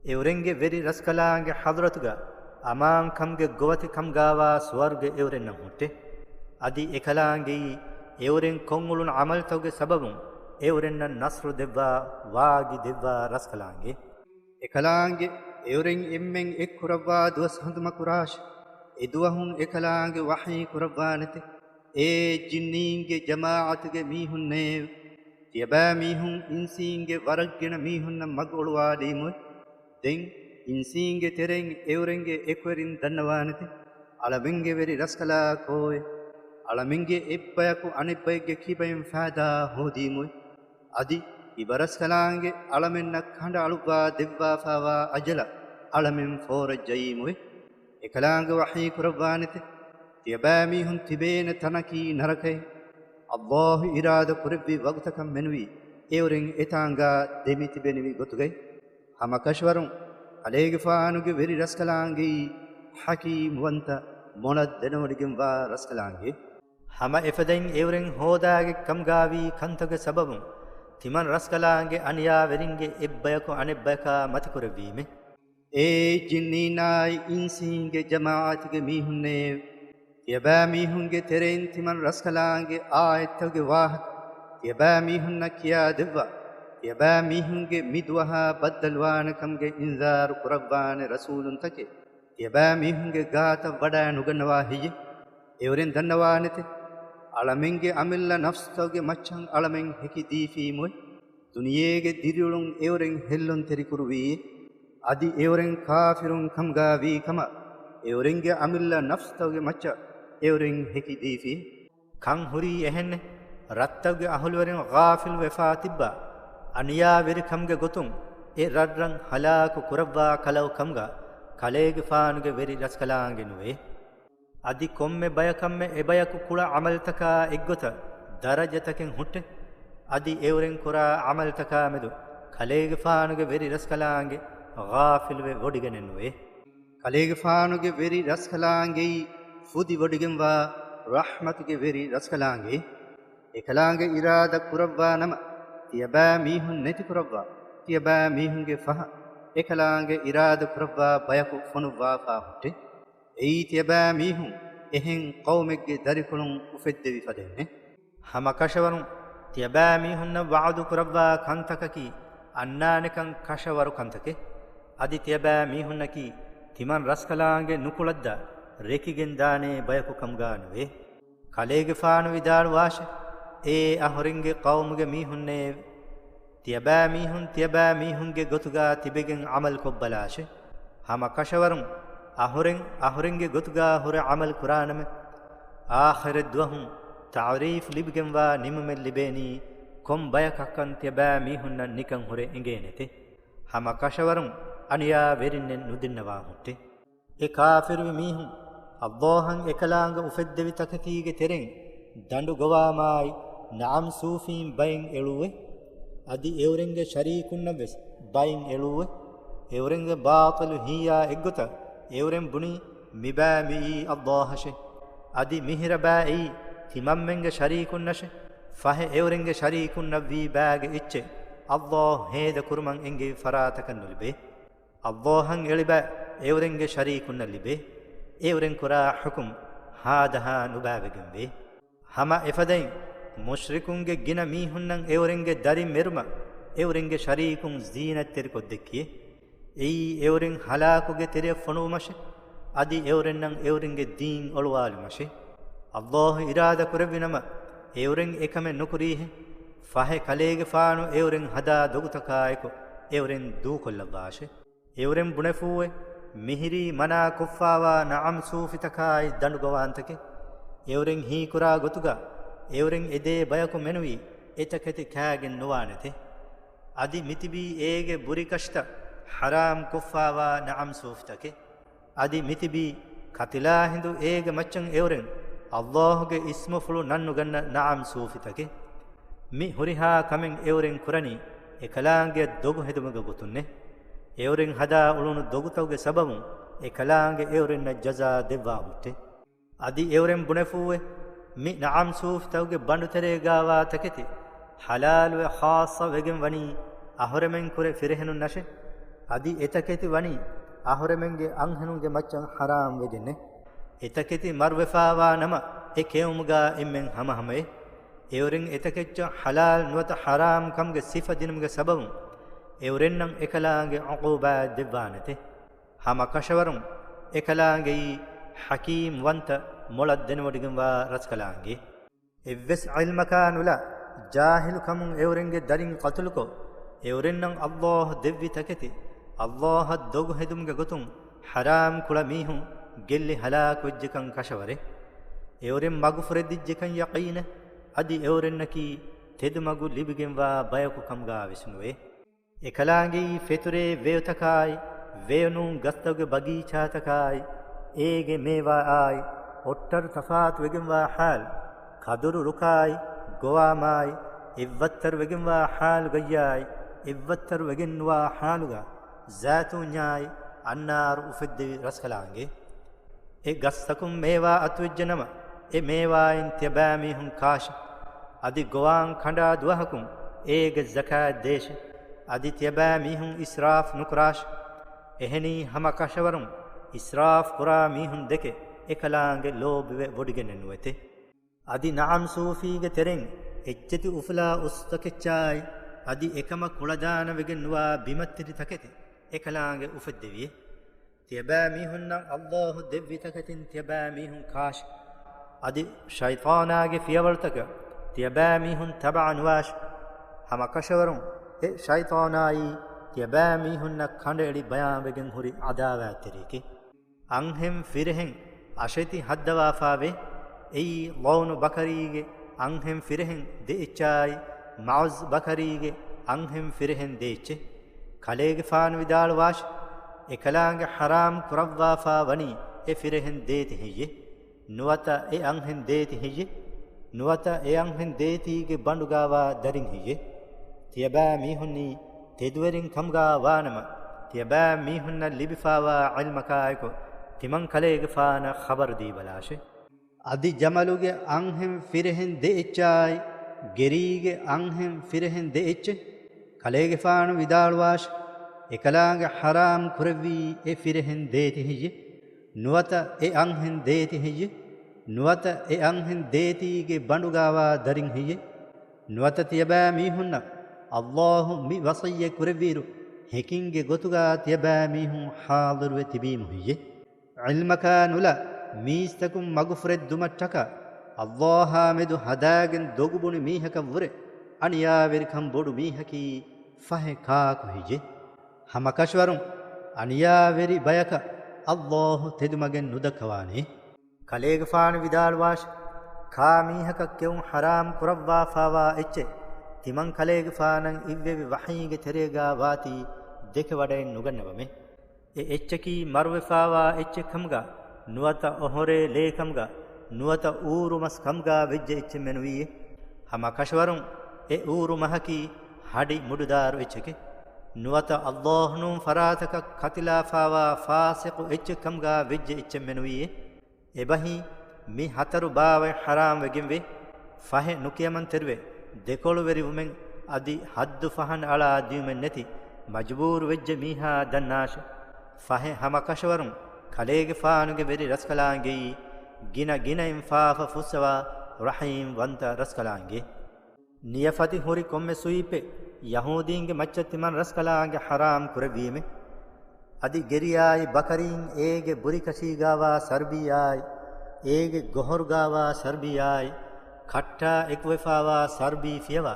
އެއުރެންގެ ވެރި ރަސްކަލާނގެ ޙަޟްރަތުގަ އަމާންކަމުގެ ގޮވަތި ކަމުގާވާ ސުވަރުގެ އެއުރެންނަށް ހުއްޓެވެ. އަދި އެކަލާނގެއީ އެއުރެން ކޮށްއުޅުނު ޢަމަލުތަކުގެ ސަބަބުން އެއުރެންނަށް ނަޞްރު ދެއްވާ، ވާގި ދެއްވާ ރަސްކަލާނގެ. އެކަލާނގެ އެއުރެން އެންމެން އެއްކުރައްވާ ދުވަސް ހަނދުމަކުރާށެވެ. އެދުވަހުން އެކަލާނގެ ވަޙީ ކުރައްވާނެތެވެ. އޭ ޖިންނީންގެ ޖަމާޢަތުގެ މީހުންނޭވެ! ތިޔަބައިމީހުން އިންސީންގެ ވަރަށްގިނަ މީހުންނަށް މަގު އޮޅުވާލީމުވެ. ދެން އިންސީންގެ ތެރެއިން އެއުރެންގެ އެކުވެރިން ދަންނަވާނެތެ. އަޅަމެންގެ ވެރި ރަސްކަލާ ކޯއެ؟ އަޅަމެންގެ އެއްބަޔަކު އަނެއްބައެއްގެ ކިބައިން ފައިދާ ހޯދީމުވެ. އަދި ކިބަ ރަސްކަލާނގެ އަޅަމެންނަށް ކަނޑައަޅުއްވާ ދެއްވާފައިވާ އަޖަލަށް އަޅަމެން ފޯރައްޖައީމުވެ. އެކަލާނގެ ވަޙީ ކުރައްވާނެތެ. ތިޔަބައިމީހުން ތިބޭނެ ތަނަކީ ނަރަކައެއް. ﷲ އިރާދަ ކުރެއްވި ވަގުތަކަށް މެނުވީ އެއުރެން އެތާނގާ ދެމި ތިބެނިވި ގޮތުގައި. ހަމަ ކަށަވަރުން ކަލޭގެފާނުގެ ވެރި ރަސްކަލާނގެއީ ޙަކީމްވަންތަ މޮޅަށް ދެނެވޮޑިގެންވާ ރަސްކަލާނގެ. ހަމަ އެފަދައިން އެއުރެން ހޯދާގެ ކަމުގާވީ ކަންތަކުގެ ސަބަބުން ތިމަން ރަސްކަލާނގެ އަނިޔާވެރިންގެ އެއްބަޔަކު އަނެއްބަޔަކާ މަތިކުރެއްވީމެ. އޭ ޖިންނީންނާއި އިންސީންގެ ޖަމާޢަތުގެ މީހުންނޭ! ތިޔަބައިމީހުންގެ ތެރެއިން ތިމަން ރަސްކަލާނގެ އާޔަތްތަކުގެ ވާހަކަ، ތިޔަބައިމީހުންނަށް ކިޔާދެއްވާ، ތިޔަބައިމީހުންގެ މި ދުވަހާ ބައްދަލުވާނެ ކަމުގެ އިންޒާރު ކުރައްވާނެ ރަސޫލުންތަކެއް، ތިޔަބައިމީހުންގެ ގާތަށް ވަޑައިނުގަންނަވާ ހެއްޔެ؟ އެއުރެން ދަންނަވާނެތެ. އަޅަމެންގެ އަމިއްލަ ނަފްސުތަކުގެ މައްޗަށް އަޅަމެން ހެކި ދީފީމުވެ. ދުނިޔޭގެ ދިރިއުޅުން އެއުރެން ހެއްލުންތެރިކުރުވީ. އަދި އެއުރެން ކާފިރުން ކަމުގާ ވީ ކަމަށް އެއުރެންގެ އަމިއްލަ ނަފްސުތަކުގެ މައްޗަށް އެއުރެން ހެކި ދީފީ. ކަން ހުރީ އެހެންނެއް. ރަށްތަކުގެ އަހުލުވެރިން ޣާފިލުވެފާ ތިއްބާ، އަނިޔާވެރިކަމުގެ ގޮތުން އެ ރަށްރަށް ހަލާކު ކުރައްވާ ކަލަކު ކަމުގަ ކަލޭގެފާނުގެ ވެރި ރަސްކަލާނގެ ނުވޭ. އަދި ކޮންމެ ބަޔަކަށްމެ އެބަޔަކު ކުޅަ ޢަމަލުތަކާ އެއްގޮތަށް ދަރަޖަތަކެއް ހުއްޓެ. އަދި އެއުރެން ކުރާ ޢަމަލުތަކާ މެދު ކަލޭގެފާނުގެ ވެރި ރަސްކަލާނގެ ޣާފިލުވެ ވޮޑިގެނެއް ނުވޭ. ކަލޭގެފާނުގެ ވެރި ރަސްކަލާނގެއީ ފުދި ވޮޑިގެންވާ ރަޙްމަތުގެ ވެރި ރަސްކަލާނގެ. އެކަލާނގެ އިރާދަ ކުރައްވާ ނަމަ، ތިޔަބައިމީހުން ނެތިކުރައްވާ، ތިޔަބައިމީހުންގެ ފަހަށް އެކަލާނގެ އިރާދަ ކުރައްވާ ބަޔަކު ފޮނުއްވާފާ ހުއްޓެ. އެއީ ތިޔަބައިމީހުން އެހެން ޤައުމެއްގެ ދަރިކޮޅުން އުފެއްދެވި ފަދައިންނެ. ހަމަ ކަށަވަރުން ތިޔަބައިމީހުންނަށް ވަޢުދު ކުރައްވާ ކަންތަކަކީ އަންނާނެކަން ކަށަވަރު ކަންތަކެއް. އަދި ތިޔަބައިމީހުންނަކީ ތިމަން ރަސްކަލާނގެ ނުކުޅައްދާ ރެކިގެން ދާނޭ ބަޔަކު ކަމުގާ ނުވޭ. ކަލޭގެފާނު ވިދާޅުވާށެ، އޭ އަހުރެންގެ ޤައުމުގެ މީހުންނޭ! ތިޔަބައިމީހުން ތިޔަބައިމީހުންގެ ގޮތުގާ ތިބެގެން ޢަމަލު ކޮށްބަލާށެ. ހަމަ ކަށަވަރުން އަހުރެން އަހުރެންގެ ގޮތުގާ ހުރެ ޢަމަލު ކުރާނަމެ، އާޚިރަތް ދުވަހު ތަޢުރީފު ލިބިގެންވާ ނިމުމެއް ލިބޭނީ ކޮން ބަޔަކަށްކަން ތިޔަބައިމީހުންނަށް ނިކަން ހުރެ އެނގޭނެތެ. ހަމަ ކަށަވަރުން އަނިޔާވެރިންނެއް ނުދެންނަވާ ހުއްޓެ. އެ ކާފިރުވި މީހުން ﷲ އަށް އެކަލާނގެ އުފެއްދެވި ތަކެތީގެ ތެރެއިން ދަނޑު ގޮވާމާއި، ނަޢަމް ސޫފީން ބައިން އެޅުއްވެ. އަދި އެއުރެންގެ ޝަރީކުންނަށްވެސް ބައިން އެޅުއްވެ. އެއުރެންގެ ބާޠިލު ހިއްޔާ އެއްގޮތަށް އެއުރެން ބުނީ، މިބައި މިއީ ﷲ އަށެ. އަދި މިހިރަ ބައި އެއީ ތިމަންމެންގެ ޝަރީކުންނަށެ. ފަހެ އެއުރެންގެ ޝަރީކުންނަށްވީ ބައިގެ އެއްޗެއް ﷲ ހޭދަ ކުރުމަށް އެންގެވި ފަރާތަކަށް ނުލިބޭ. ﷲ އަށް އެޅި ބައި އެއުރެންގެ ޝަރީކުންނަށް ލިބޭ. އެއުރެން ކުރާ ޙުކުމް ހާދަހާ ނުބައިވެގެންވޭ. ހަމަ އެފަދައިން މުޝްރިކުންގެ ގިނަ މީހުންނަށް އެއުރެންގެ ދަރި މެރުމަށް އެއުރެންގެ ޝަރީކުން ޒީނަތްތެރިކޮށްދެއްކިއޭ. އެއީ އެއުރެން ހަލާކުގެ ތެރެއަށް ފޮނުވުމަށެ. އަދި އެއުރެންނަށް އެއުރެންގެ ދީން އޮޅުވާލުމަށެ. ﷲ އިރާދަ ކުރެއްވި ނަމަ، އެއުރެން އެކަމެއް ނުކުރީހެ. ފަހެ ކަލޭގެފާނު އެއުރެން ހަދާ ދޮގުތަކާއެކު އެއުރެން ދޫކޮށްލައްވާށެ. އެއުރެން ބުނެފޫއެ، މިހިރީ މަނާ ކޮށްފާވާ ނަޢަމް ސޫފިތަކާއި ދަނޑުގަވާންތަކެއް. އެއުރެން ހީކުރާ ގޮތުގަ އެއުރެން އެދޭ ބަޔަކު މެނުވީ އެތަކެތި ކާގެން ނުވާނެތެ. އަދި މިތިބީ އޭގެ ބުރިކަށިތައް ޙަރާމް ކޮށްފާވާ ނަޢަމް ސޫފިތަކެއް. އަދި މިތިބީ ކަތިލާ ހިނދު އޭގެ މައްޗަށް އެއުރެން ﷲ ގެ އިސްމުފުޅު ނަންނުގަންނަ ނަޢަމް ސޫފިތަކެއް. މި ހުރިހާ ކަމެއް އެއުރެން ކުރަނީ އެކަލާނގެއަށް ދޮގު ހެދުމުގެ ގޮތުންނެ. އެއުރެން ހަދާ އުޅުނު ދޮގުތަކުގެ ސަބަބުން އެކަލާނގެ އެއުރެންނަށް ޖަޒާ ދެއްވާ ހުއްޓެ. އަދި އެއުރެން ބުނެފޫއެ، މި ނަޢަމް ސޫފިތަކުގެ ބަނޑުތެރޭގާވާ ތަކެތި ޙަލާލުވެ ޚާއްޞަ ވެގެން ވަނީ އަހުރެމެން ކުރެ ފިރިހެނުންނަށެ. އަދި އެތަކެތި ވަނީ އަހުރެމެންގެ އަންހެނުންގެ މައްޗަށް ޙަރާމް ވެގެންނެ. އެތަކެތި މަރުވެފާވާ ނަމަ އެ ކެއުމުގާ އެންމެން ހަމަހަމަޔޭ. އެއުރެން އެތަކެއްޗަށް ޙަލާލް ނުވަތަ ޙަރާމް ކަމުގެ ސިފަ ދިނުމުގެ ސަބަބުން އެއުރެންނަށް އެކަލާނގެ ޢުޤޫބާތް ދެއްވާނެތެ. ހަމަ ކަށަވަރުން އެކަލާނގެއީ ޙަކީމް ވަންތަ މޮޅަށް ދެނެވޮޑިގެންވާ ރަސްކަލާނގެ. އެއްވެސް ޢިލްމަކާ ނުލާ ޖާހިލު ކަމުން އެއުރެންގެ ދަރިން ޤަތުލުކޮށް، އެއުރެންނަށް ﷲ ދެއްވި ތަކެތި، ﷲ އަށް ދޮގު ހެދުމުގެ ގޮތުން ޙަރާމް ކުޅަ މީހުން ގެއްލި ހަލާކުވެއްޖެކަން ކަށަވަރޭ. އެއުރެން މަގުފުރެދިއްޖެކަން ޔަޤީނޭ. އަދި އެއުރެންނަކީ ތެދުމަގު ލިބިގެންވާ ބަޔަކު ކަމުގާވެސް ނުވޭ. އެކަލާނގެއީ ފެތުރޭ ވެޔޮތަކާއި، ވެޔޮނޫން ގަސްތަކުގެ ބަގީޗާތަކާއި، އޭގެ މޭވާއާއި، އޮއްޓަރު ތަފާތުވެގެންވާ ޙާލު، ކަދުރު ރުކާއި، ގޮވާމާއި، އެއްވައްތަރު ވެގެންވާ ޙާލުގައްޔާއި، އެއްވައްތަރު ވެގެންނުވާ ޙާލުގަ، ޒައިތޫންޏާއި، އަންނާރު އުފެއްދެވި ރަސްކަލާނގެ. އެ ގަސްތަކުން މޭވާ އަތުވެއްޖެނަމަ، އެ މޭވާއިން ތިޔަބައިމީހުން ކާށި. އަދި ގޮވާން ކަނޑާ ދުވަހަކުން އޭގެ ޒަކާތް ދޭށި. އަދި ތިޔަބައިމީހުން އިސްރާފް ނުކުރާށި. އެހެނީ ހަމަ ކަށަވަރުން އިސްރާފް ކުރާ މީހުން ދެކެ އެކަލާނގެ ލޯބިވެ ވޮޑިގެނެއް ނުވެތެ. އަދި ނަޢަމް ސޫފީގެ ތެރެއިން އެއްޗެތި އުފުލާ އުސް ތަކެއްޗާއި، އަދި އެކަމަށް ކުޅަދާނަވެގެން ނުވާ ބިމަށްތިރި ތަކެތި އެކަލާނގެ އުފެއްދެވިއޭ. ތިޔަބައިމީހުންނަށް ﷲ ދެއްވި ތަކެތިން ތިޔަބައިމީހުން ކާށި. އަދި ޝައިޠާނާގެ ފިޔަވަޅުތަކަށް ތިޔަބައިމީހުން ތަބަޢަ ނުވާށި. ހަމަ ކަށަވަރުން އެ ޝައިޠާނާއީ ތިޔަބައިމީހުންނަށް ކަނޑައެޅި ބަޔާންވެގެން ހުރި ޢަދާވާތްތެރިއެކޭ. އަންހެން ފިރިހެން އަށެތި ހައްދަވާފާވޭ. އެއީ ލައުނު ބަކަރީގެ އަންހެން ފިރިހެން ދެ އެއްޗާއި، މަޢުޒް ބަކަރީގެ އަންހެން ފިރިހެން ދެ އެއްޗެއް. ކަލޭގެފާނު ވިދާޅުވާށި، އެކަލާނގެ ޙަރާމް ކުރައްވާފާ ވަނީ އެ ފިރިހެން ދޭތި ހެއްޔެ؟ ނުވަތަ އެ އަންހެން ދޭތި ހެއްޔެ؟ ނުވަތަ އެ އަންހެން ދޭތީގެ ބަނޑުގާވާ ދަރިން ހެއްޔެ؟ ތިޔަބައިމީހުންނީ ތެދުވެރިން ކަމުގާ ވާނަމަ، ތިޔަބައިމީހުންނަށް ލިބިފާވާ ޢިލްމަކާއެކު ތިމަން ކަލޭގެފާނަށް ޚަބަރު ދީބަލާށޭ. އަދި ޖަމަލުގެ އަންހެން ފިރިހެން ދެ އެއްޗާއި، ގެރީގެ އަންހެން ފިރިހެން ދެ އެއްޗެއް. ކަލޭގެފާނު ވިދާޅުވާށި، އެކަލާނގެ ޙަރާމް ކުރެއްވީ އެ ފިރިހެން ދޭތި ހެއްޔެ؟ ނުވަތަ އެ އަންހެން ދޭތި ހެއްޔެ؟ ނުވަތަ އެ އަންހެން ދޭތީގެ ބަނޑުގާވާ ދަރިން ހެއްޔެ؟ ނުވަތަ ތިޔަބައިމީހުންނަށް ﷲ މި ވަޞިއްޔަތް ކުރެއްވިއިރު، ހެކިންގެ ގޮތުގާ ތިޔަބައިމީހުން ޙާޟިރުވެ ތިބީމު ހެއްޔެ؟ ޢިލްމަކާ ނުލާ، މީސްތަކުން މަގުފުރެއްދުމަށްޓަކާ، ﷲ އާ މެދު ހަދާގެން ދޮގުބުނި މީހަކަށްވުރެ، އަނިޔާވެރިކަން ބޮޑު މީހަކީ ފަހެ ކާކު ހެއްޔެ؟ ހަމަ ކަށަވަރުން އަނިޔާވެރި ބަޔަކަށް ﷲ ތެދުމަގެއް ނުދައްކަވާނެ. ކަލޭގެފާނު ވިދާޅުވާށި، ކާ މީހަކަށް ކެއުން ޙަރާމް ކުރައްވާފާވާ އެއްޗެއް، ތިމަން ކަލޭގެފާނަށް އިއްވެވި ވަޙީގެ ތެރޭގާ ވާތީ ދެކެވަޑައެއް ނުގަންނަވަމޭ. އެ އެއްޗަކީ މަރުވެފާވާ އެއްޗެއް ކަމުގާ، ނުވަތަ އޮހޮރޭ ލޭ ކަމުގާ، ނުވަތަ އޫރު މަސް ކަމުގާ ވެއްޖެ އެއްޗެއް މެނުވީއޭ. ހަމަ ކަށަވަރުން އެ އޫރު މަހަކީ ހަޑި މުޑުދާރު އެއްޗެކޭ. ނުވަތަ ﷲ ނޫން ފަރާތަކަށް ކަތިލާފާވާ ފާސިޤު އެއްޗެއް ކަމުގާ ވެއްޖެ އެއްޗެއް މެނުވީއޭ. އެބަހީ، މި ހަތަރު ބާވަތް ޙަރާމް ވެގެންވޭ. ފަހެ ނުކިޔަމަންތެރިވެ، ދެކޮޅުވެރިވުމެއް އަދި ހައްދު ފަހަން އަޅާ ދިޔުމެއް ނެތި، މަޖުބޫރު ވެއްޖެ މީހާ ދަންނާށެ. ފަހެ ހަމަ ކަށަވަރުން ކަލޭގެފާނުގެ ވެރި ރަސްކަލާނގެއީ، ގިނަ ގިނައިން ފާފަ ފުއްސަވާ ރަޙީމް ވަންތަ ރަސްކަލާނގެ. ނިޔަފަތި ހުރި ކޮންމެ ސުވީޕެއް ޔަހޫދީންގެ މައްޗަށް ތިމަން ރަސްކަލާނގެ ޙަރާމް ކުރެއްވީމެ. އަދި ގެރިޔާއި ބަކަރީން އޭގެ ބުރިކަށީގާވާ ސަރްބީއާއި، އޭގެ ގޮހޮރުގާވާ ސަރްބީއާއި، ކައްޓާ އެކުވެފާވާ ސަރްބީ ފިޔަވާ،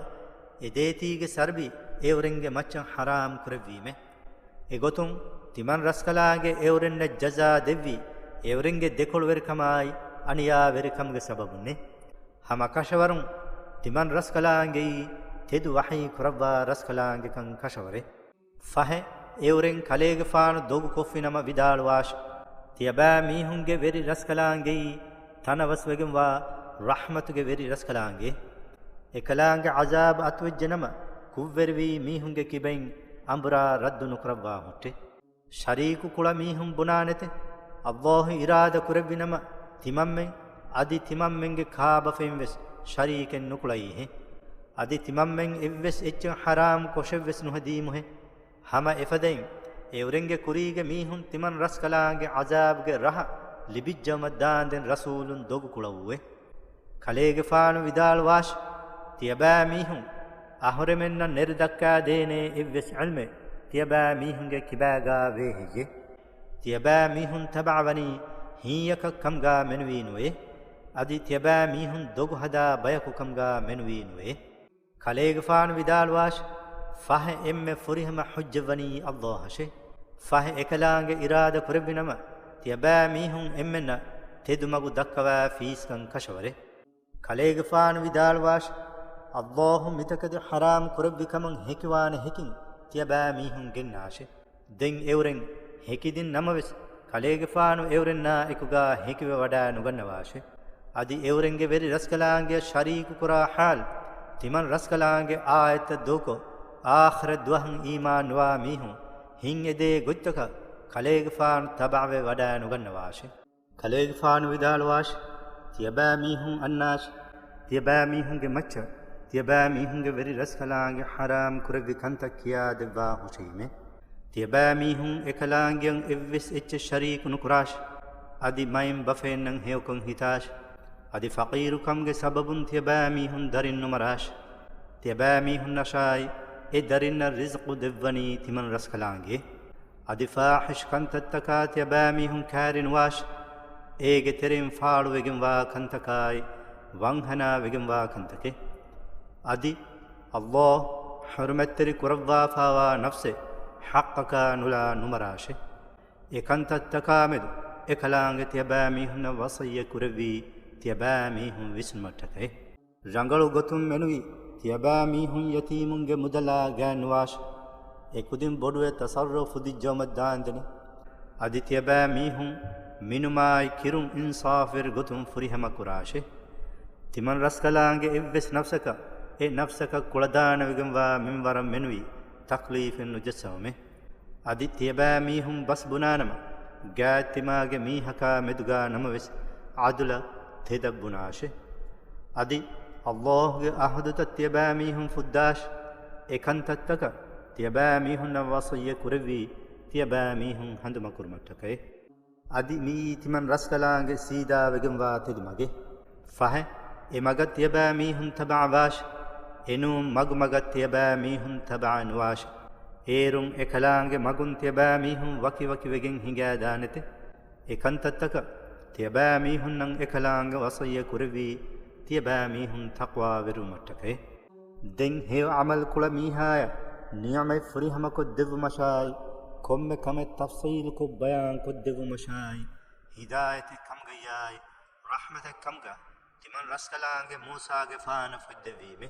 އެ ދޭތީގެ ސަރްބީ އެއުރެންގެ މައްޗަށް ޙަރާމް ކުރެއްވީމެ. އެގޮތުން ތިމަން ރަސްކަލާނގެ އެއުރެންނަށް ޖަޒާ ދެއްވީ، އެއުރެންގެ ދެކޮޅުވެރިކަމާއި އަނިޔާވެރިކަމުގެ ސަބަބުންނޭ. ހަމަ ކަށަވަރުން ތިމަން ރަސްކަލާނގެއީ ތެދު ވަޙީ ކުރައްވާ ރަސްކަލާނގެކަން ކަށަވަރޭ. ފަހެ، އެއުރެން ކަލޭގެފާނު ދޮގު ކޮށްފިނަމަ ވިދާޅުވާށި، ތިޔަބައިމީހުންގެ ވެރި ރަސްކަލާނގެއީ ތަނަވަސްވެގެންވާ ރަޙްމަތުގެ ވެރި ރަސްކަލާނގެ. އެކަލާނގެ ޢަޒާބު އަތުވެއްޖެނަމަ، ކުށްވެރިވީ މީހުންގެ ކިބައިން އަނބުރާ ރައްދު ނުކުރައްވާ ހުއްޓެ. ޝަރީކު ކުޅަ މީހުން ބުނާނެތެ، ﷲ އިރާދަ ކުރެއްވިނަމަ، ތިމަންމެން އަދި ތިމަންމެންގެ ކާބަފައިން ވެސް ޝަރީކެއް ނުކުޅައީހެ. އަދި ތިމަންމެން އެއްވެސް އެއްޗެއް ޙަރާމް ކޮށެއްވެސް ނުހެދީމުހެ. ހަމަ އެފަދައިން، އެއުރެންގެ ކުރީގެ މީހުން ތިމަން ރަސްކަލާނގެ ޢަޒާބުގެ ރަހަ ލިބިއްޖައުމަށް ދާންދެން ރަސޫލުން ދޮގު ކުޅައުއެވެ. ކަލޭގެފާނު ވިދާޅުވާށި، ތިޔަބައިމީހުން، އަހުރެމެންނަށް ނެރެދައްކާދޭނޭ އެއްވެސް ޢިލްމެއް ތިޔަބައިމީހުންގެ ކިބާގާ ވޭ ހެއްޔެ؟ ތިޔަބައިމީހުން ތަބަޢަވަނީ ހިތްޔަކަށް ކަމުގާ މެނުވީނުވެ. އަދި ތިޔަބައިމީހުން ދޮގު ހަދާ ބަޔަކު ކަމުގާ މެނުވީނުވެ. ކަލޭގެފާނު ވިދާޅުވާށި، ފަހެ އެންމެ ފުރިހަމަ ޙުއްޖަތްވަނީ ﷲ އަށެ. ފަހެ އެކަލާނގެ އިރާދަ ކުރެއްވި ނަމަ، ތިޔަބައިމީހުން އެންމެންނަށް ތެދު މަގު ދައްކަވާ ފީސްކަން ކަށަވަރޭ. ކަލޭގެފާނު ވިދާޅުވާށި، ﷲ މިތަކެތި ޙަރާމް ކުރެއްވި ކަމަށް ހެކިވާނެ ހެކިން ތިޔަބައިމީހުން ގެންނާށޭ. ދެން އެއުރެން ހެކިދިން ނަމަވެސް، ކަލޭގެފާނު އެއުރެންނާ އެކުގާ ހެކިވެވަޑައި ނުގަންނަވާށޭ. އަދި އެއުރެންގެ ވެރި ރަސްކަލާނގެއަށް ޝަރީކު ކުރާ ޙާލު، ތިމަން ރަސްކަލާނގެ އާޔަތްތައް ދޫކޮށް، އާޚިރަތް ދުވަހަށް އީމާން ނުވާ މީހުން ހިތް އެދޭ ގޮތްތަކަށް ކަލޭގެފާނު ތަބަޢަވެ ވަޑައި ނުގަންނަވާށޭ. ކަލޭގެފާނު ވިދާޅުވާށި، ތިޔަބައިމީހުން އަންނާށި، ތިޔަބައިމީހުންގެ މައްޗަށް ތިޔަބައިމީހުންގެ ވެރި ރަސްކަލާނގެ ޙަރާމް ކުރެއްވި ކަންތައް ކިޔާދެއްވާ ހުށީމޭ. ތިޔަބައިމީހުން އެކަލާނގެއަށް އެއްވެސް އެއްޗެއް ޝަރީކު ނުކުރާށި. އަދި މައިންބަފައިންނަށް ހެޔޮކޮށް ހިތާށި. އަދި ފަޤީރުކަމުގެ ސަބަބުން ތިޔަބައިމީހުން ދަރިން ނުމަރާށި. ތިޔަބައިމީހުންނަށާއި އެ ދަރިންނަށް ރިޒްޤު ދެއްވަނީ ތިމަން ރަސްކަލާނގެ. އަދި ފާޙިޝް ކަންތައްތަކާ ތިޔަބައިމީހުން ކައިރި ނުވާށި. އޭގެ ތެރެއިން ފާޅުވެގެންވާ ކަންތަކާއި ވަންހަނާ ވެގެންވާ ކަންތަކެއް. އަދި ﷲ ޙުރުމަތްތެރި ކުރައްވާފާވާ ނަފްސެއް ޙައްޤަކާ ނުލާ ނުމަރާށޭ. އެ ކަންތައްތަކާމެދު އެކަލާނގެ ތިޔަބައިމީހުންނަށް ވަޞިއްޔަތް ކުރެއްވީ ތިޔަބައިމީހުން ވިސްނުމަށްޓަކައި. ރަނގަޅު ގޮތުން މެނުވީ ތިޔަބައިމީހުން ޔަތީމުންގެ މުދަލާ ގާތްނުވާށި. އެކުދިން ބޮޑުވެ ތަޞައްރުފު ދިއްޖައުމަށް ދާންދެނީ. އަދި ތިޔަބައިމީހުން މިނުމާއި ކިރުން އިންސާފުވެރި ގޮތުން ފުރިހަމަ ކުރާށޭ. ތިމަން ރަސްކަލާނގެ އެއްވެސް ނަފްސަކަށް އެ ނަފްސަކަށް ކުޅަދާނަވެގެންވާ މިންވަރަށް މެނުވީ ތަކްލީފެއް ނުޖައްސަވުމޭ. އަދި ތިޔަބައިމީހުން ބަސް ބުނާނަމަ، ގާތްތިމާގެ މީހަކާ މެދުގާ ނަމަވެސް ޢަދުލަށް ތެދަށް ބުނާށޭ. އަދި ﷲގެ ޢަހުދުތައް ތިޔަބައިމީހުން ފުއްދާށި. އެ ކަންތައްތަކަށް ތިޔަބައިމީހުންނަށް ވަޞިއްޔަތް ކުރެއްވީ ތިޔަބައިމީހުން ހަނދުމަކުރުމަށްޓަކައި. އަދި މިއީ ތިމަން ރަސްކަލާނގެ ސީދާވެގެންވާ ތެދު މަގެއް. ފަހެ، އެ މަގަށް ތިޔަބައިމީހުން ތަބަޢަވާށި. އެނޫން މަގުމަގަށް ތިޔަބައިމީހުން ތަބަޢަ ނުވާށި. އޭރުން އެކަލާނގެ މަގުން ތިޔަބައިމީހުން ވަކިވަކިވެގެން ހިނގައިދާނެތެ. އެ ކަންތައްތަކަށް ތިޔަބައިމީހުންނަށް އެކަލާނގެ ވަޞިއްޔަތް ކުރެއްވީ ތިޔަބައިމީހުން ތަޤްވާވެރިވުމަށްޓަކައި. ދެން ހެޔޮ ޢަމަލު ކުޅަ މީހާޔަށް ނިޢުމަތް ފުރިހަމަކޮށްދެއްވުމަށާއި، ކޮންމެ ކަމެއް ތަފްޞީލުކޮށް ބަޔާންކޮށްދެއްވުމަށާއި، ހިދާޔަތެއް ކަމުގައްޔާއި، ރަޙްމަތެއް ކަމުގަ ތިމަން ރަސްކަލާނގެ މޫސާގެފާނަށް ފޮތްދެއްވީމެ.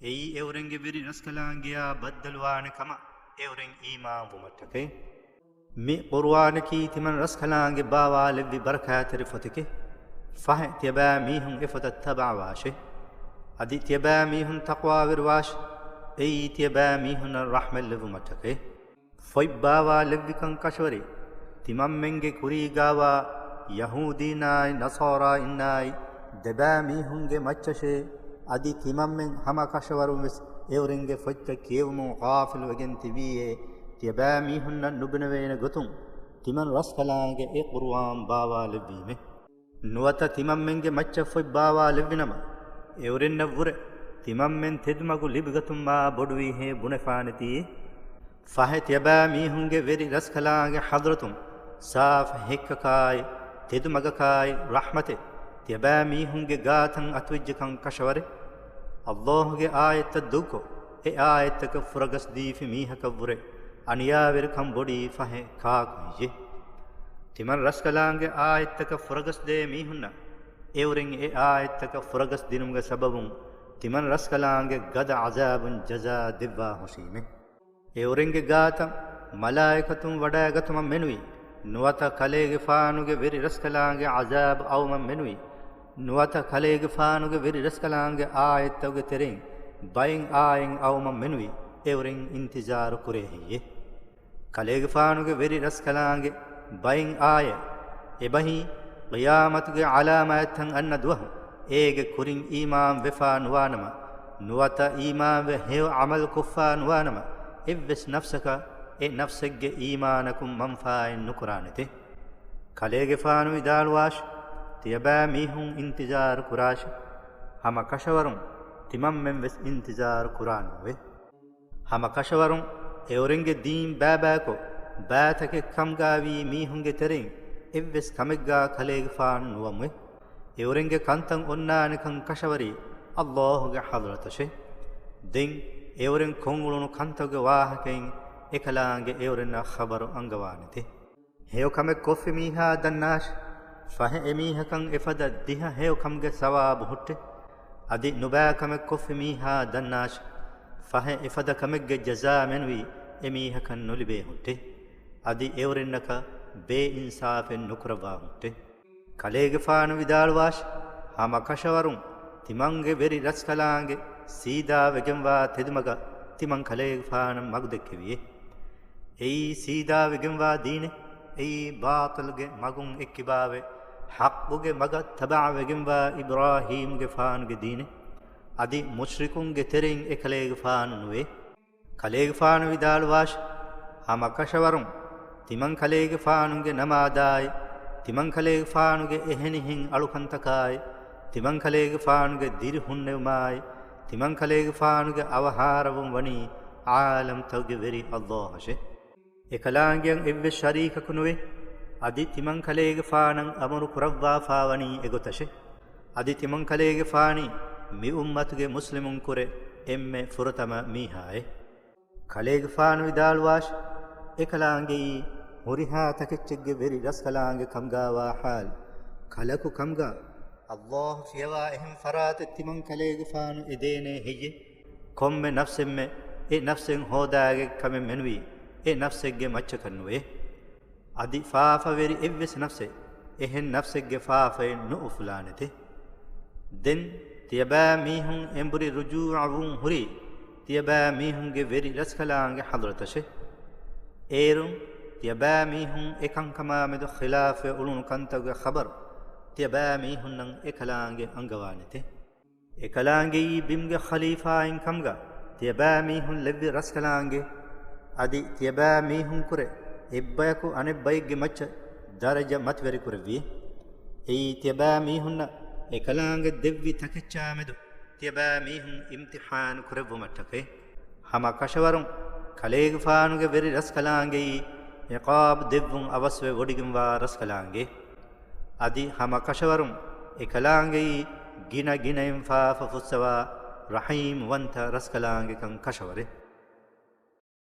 އެއީ އެއުރެންގެ ވެރި ރަސްކަލާނގެޔާ ބައްދަލުވާނެ ކަމަށް އެއުރެން އީމާން ވުމަށްޓަކައި. މި ޤުރުއާނަކީ ތިމަން ރަސްކަލާނގެ ބާވާލެއްވި ބަރަކާތްތެރި ފޮތެކެ. ފަހެ ތިޔަބައިމީހުން އެ ފޮތަށް ތަބަޢަވާށޭ. އަދި ތިޔަބައިމީހުން ތަޤްވާވެރިވާށި. އެއީ ތިޔަބައިމީހުންނަށް ރަޙްމަތްލެއްވުމަށްޓަކައި. ފޮތް ބާވާލެއްވިކަން ކަށަވަރީ، ތިމަންމެންގެ ކުރީގާވާ ޔަހޫދީންނާއި ނަޞާރާއިންނާއި ދެބައިމީހުންގެ މައްޗަށޭ. އަދި ތިމަންމެން ހަމަ ކަށަވަރުން ވެސް އެއުރެންގެ ފޮތްތައް ކިޔެވުމުން ޣާފިލުވެގެން ތިބީއޭ. ތިޔަބައިމީހުންނަށް ނުބުނެވޭނެ ގޮތުން ތިމަން ރަސްކަލާނގެ އެ ޤުރުއާން ބާވާލެއްވީމެ. ނުވަތަ ތިމަންމެންގެ މައްޗަށް ފޮތް ބާވާލެއްވިނަމަ، އެއުރެންނަށްވުރެ ތިމަންމެން ތެދުމަގު ލިބިގަތުމާ ބޮޑުވީހޭ ބުނެފާނެތީ. ފަހެ ތިޔަބައިމީހުންގެ ވެރި ރަސްކަލާނގެ ޙަޟްރަތުން ސާފު ހެއްކަކާއި، ތެދުމަގަކާއި ރަޙްމަތެއް ތިޔަބައިމީހުންގެ ގާތަށް އަތުވެއްޖެކަން ކަށަވަރެއް. ﷲގެ އާޔަތްތައް ދޫކޮށް، އެ އާޔަތްތަކަށް ފުރަގަސްދީފި މީހަކަށްވުރެ އަނިޔާވެރިކަން ބޮޑީ ފަހެ ކާކު ހެއްޔޭ؟ ތިމަން ރަސްކަލާނގެ އާޔަތްތަކަށް ފުރަގަސްދޭ މީހުންނަށް އެއުރެން އެ އާޔަތްތަކަށް ފުރަގަސްދިނުމުގެ ސަބަބުން ތިމަން ރަސްކަލާނގެ ގަދަ ޢަޒާބުން ޖަޒާ ދެއްވާ ހުށީމެ. އެއުރެންގެ ގާތަށް މަލާއިކަތުން ވަޑައިގަތުމަށް މެނުވީ، ނުވަތަ ކަލޭގެފާނުގެ ވެރި ރަސްކަލާނގެ ޢަޒާބު އައުމަށް މެނުވީ، ނުވަތަ ކަލޭގެފާނުގެ ވެރި ރަސްކަލާނގެ އާޔަތްތަކުގެ ތެރެއިން ބައެއް އާޔަތް އައުމަށް މެނުވީ، އެއުރެން އިންތިޒާރު ކުރޭ ހެއްޔޭ؟ ކަލޭގެފާނުގެ ވެރި ރަސްކަލާނގެ ބައެއް އާޔަތް، އެބަހީ، ޤިޔާމަތުގެ ޢަލާމާތްތައް އަންނަ ދުވަހު، އޭގެ ކުރިން އީމާން ވެފާ ނުވާނަމަ، ނުވަތަ އީމާންވެ ހެޔޮ ޢަމަލު ކޮށްފާ ނުވާނަމަ، އެއްވެސް ނަފްސަކަށް އެ ނަފްސެއްގެ އީމާނަކުން މަންފާއެއް ނުކުރާނެތެ. ކަލޭގެފާނު ވިދާޅުވާށި، ތިޔަބައިމީހުން އިންތިޒާރު ކުރާށި، ހަމަ ކަށަވަރުން ތިމަންމެން ވެސް އިންތިޒާރު ކުރާނަމެވެ. ހަމަ ކަށަވަރުން އެއުރެންގެ ދީން ބައިބައިކޮށް، ބައިތަކެއް ކަމުގައިވީ މީހުންގެ ތެރެއިން އެއްވެސް ކަމެއްގާ ކަލޭގެފާނު ނުވަމުވެ. އެއުރެންގެ ކަންތައް އޮންނާނެކަން ކަށަވަރީ ﷲގެ ޙަޟްރަތަށެ. ދެން އެއުރެން ކޮށްއުޅުނު ކަންތަކުގެ ވާހަކައިން އެކަލާނގެ އެއުރެންނަށް ޚަބަރު އަންގަވާނެތެ. ހެޔޮ ކަމެއް ކޮށްފި މީހާ ދަންނާށި، ފަހެ އެމީހަކަށް އެފަދަ ދިހަ ހެޔޮ ކަމުގެ ސަވާބު ހުއްޓެ. އަދި ނުބައި ކަމެއް ކޮށްފި މީހާ ދަންނާށި، ފަހެ އެފަދަ ކަމެއްގެ ޖަޒާ މެނުވީ އެމީހަކަށް ނުލިބޭ ހުއްޓެ. އަދި އެއުރެންނަކަށް ބޭއިންސާފެއް ނުކުރައްވާ ހުއްޓެ. ކަލޭގެފާނު ވިދާޅުވާށި، ހަމަ ކަށަވަރުން ތިމަންގެ ވެރި ރަސްކަލާނގެ ސީދާ ވެގެންވާ ތެދުމަގަށް ތިމަން ކަލޭގެފާނަށް މަގު ދެއްކެވިއޭ. އެއީ ސީދާ ވެގެންވާ ދީނެއް، އެއީ ބާޠިލްގެ މަގުން އެއްކިބާވެ، ޙައްޤުގެ މަގަށް ތަބަޢަ ވެގެންވާ އިބްރާހީމްގެފާނުގެ ދީނެއް. އަދި މުޝްރިކުންގެ ތެރެއިން އެކަލޭގެފާނު ނުވޭ. ކަލޭގެފާނު ވިދާޅުވާށި، ހަމަ ކަށަވަރުން ތިމަން ކަލޭގެފާނުގެ ނަމާދާއި، ތިމަން ކަލޭގެފާނުގެ އެހެނިހެން އަޅުކަންތަކާއި، ތިމަން ކަލޭގެފާނުގެ ދިރިހުންނެވުމާއި، ތިމަން ކަލޭގެފާނުގެ އަވަހާރަވުން ވަނީ ޢާލަމްތަކުގެ ވެރި އައްލާހަށެ. އެކަލާނގެއަށް އެއްވެސް ޝަރީކަކު ނުވޭ. އަދި ތިމަން ކަލޭގެފާނަށް އަމުރު ކުރައްވާފާވަނީ އެގޮތަށެ. އަދި ތިމަން ކަލޭގެފާނީ މި އުއްމަތުގެ މުސްލިމުން ކުރެ އެންމެ ފުރަތަމަ މީހާއެ. ކަލޭގެފާނު ވިދާޅުވާށި، އެކަލާނގެއީ ހުރިހާ ތަކެއްޗެއްގެ ވެރި ރަސްކަލާނގެ ކަމުގާވާ ޙާލު. ކަލަކު ކަމުގާ އައްލާހު ފިޔަވާ އެހެން ފަރާތެއް ތިމަން ކަލޭގެފާނު އެދޭނޭ ހެއްޔެ؟ ކޮންމެ ނަފްސެއްމެ އެ ނަފްސެއް ހޯދާގެ ކަމެއް މެނުވީ އެ ނަފްސެއްގެ މައްޗަކަށް ނުވޭ. އަދި ފާފަވެރި އެއްވެސް ނަފްސެއް އެހެން ނަފްސެއްގެ ފާފައެއް ނުއުފުލާނެތެ. ދެން ތިޔަބައިމީހުން އެނބުރި ރުޖޫޢަވުން ހުރީ ތިޔަބައިމީހުންގެ ވެރި ރަސްކަލާނގެ ޙަޟްރަތަށެ. އޭރުން ތިޔަބައިމީހުން އެކަންކަމާމެދު ޚިލާފްވެ އުޅުނު ކަންތަކުގެ ޚަބަރު ތިޔަބައިމީހުންނަށް އެކަލާނގެ އަންގަވާނެތެ. އެކަލާނގެއީ ބިމްގެ ޚަލީފާއިން ކަމުގަ ތިޔަބައިމީހުން ލެއްވި ރަސްކަލާނގެ. އަދި ތިޔަބައިމީހުންކުރެ އެއްބަޔަކު އަނެއްބައެއްގެ މައްޗަށް ދަރަޖަ މަތިވެރިކުރެއްވި. އެއީ ތިޔަބައިމީހުންނަށް އެކަލާނގެ ދެއްވި ތަކެއްޗާމެދު ތިޔަބައިމީހުން އިމްތިޙާނު ކުރެއްވުމަށްޓަކައި. ހަމަ ކަށަވަރުން ކަލޭގެފާނުގެ ވެރި ރަސްކަލާނގެއީ ޢިޤާބް ދެއްވުން އަވަސްވެ ވޮޑިގެންވާ ރަސްކަލާނގެ. އަދި ހަމަ ކަށަވަރުން އެކަލާނގެއީ ގިނަ ގިނައިން ފާފަ ފުއްސަވާ ރަޙީމްވަންތަ ރަސްކަލާނގެކަން ކަށަވަރެއް.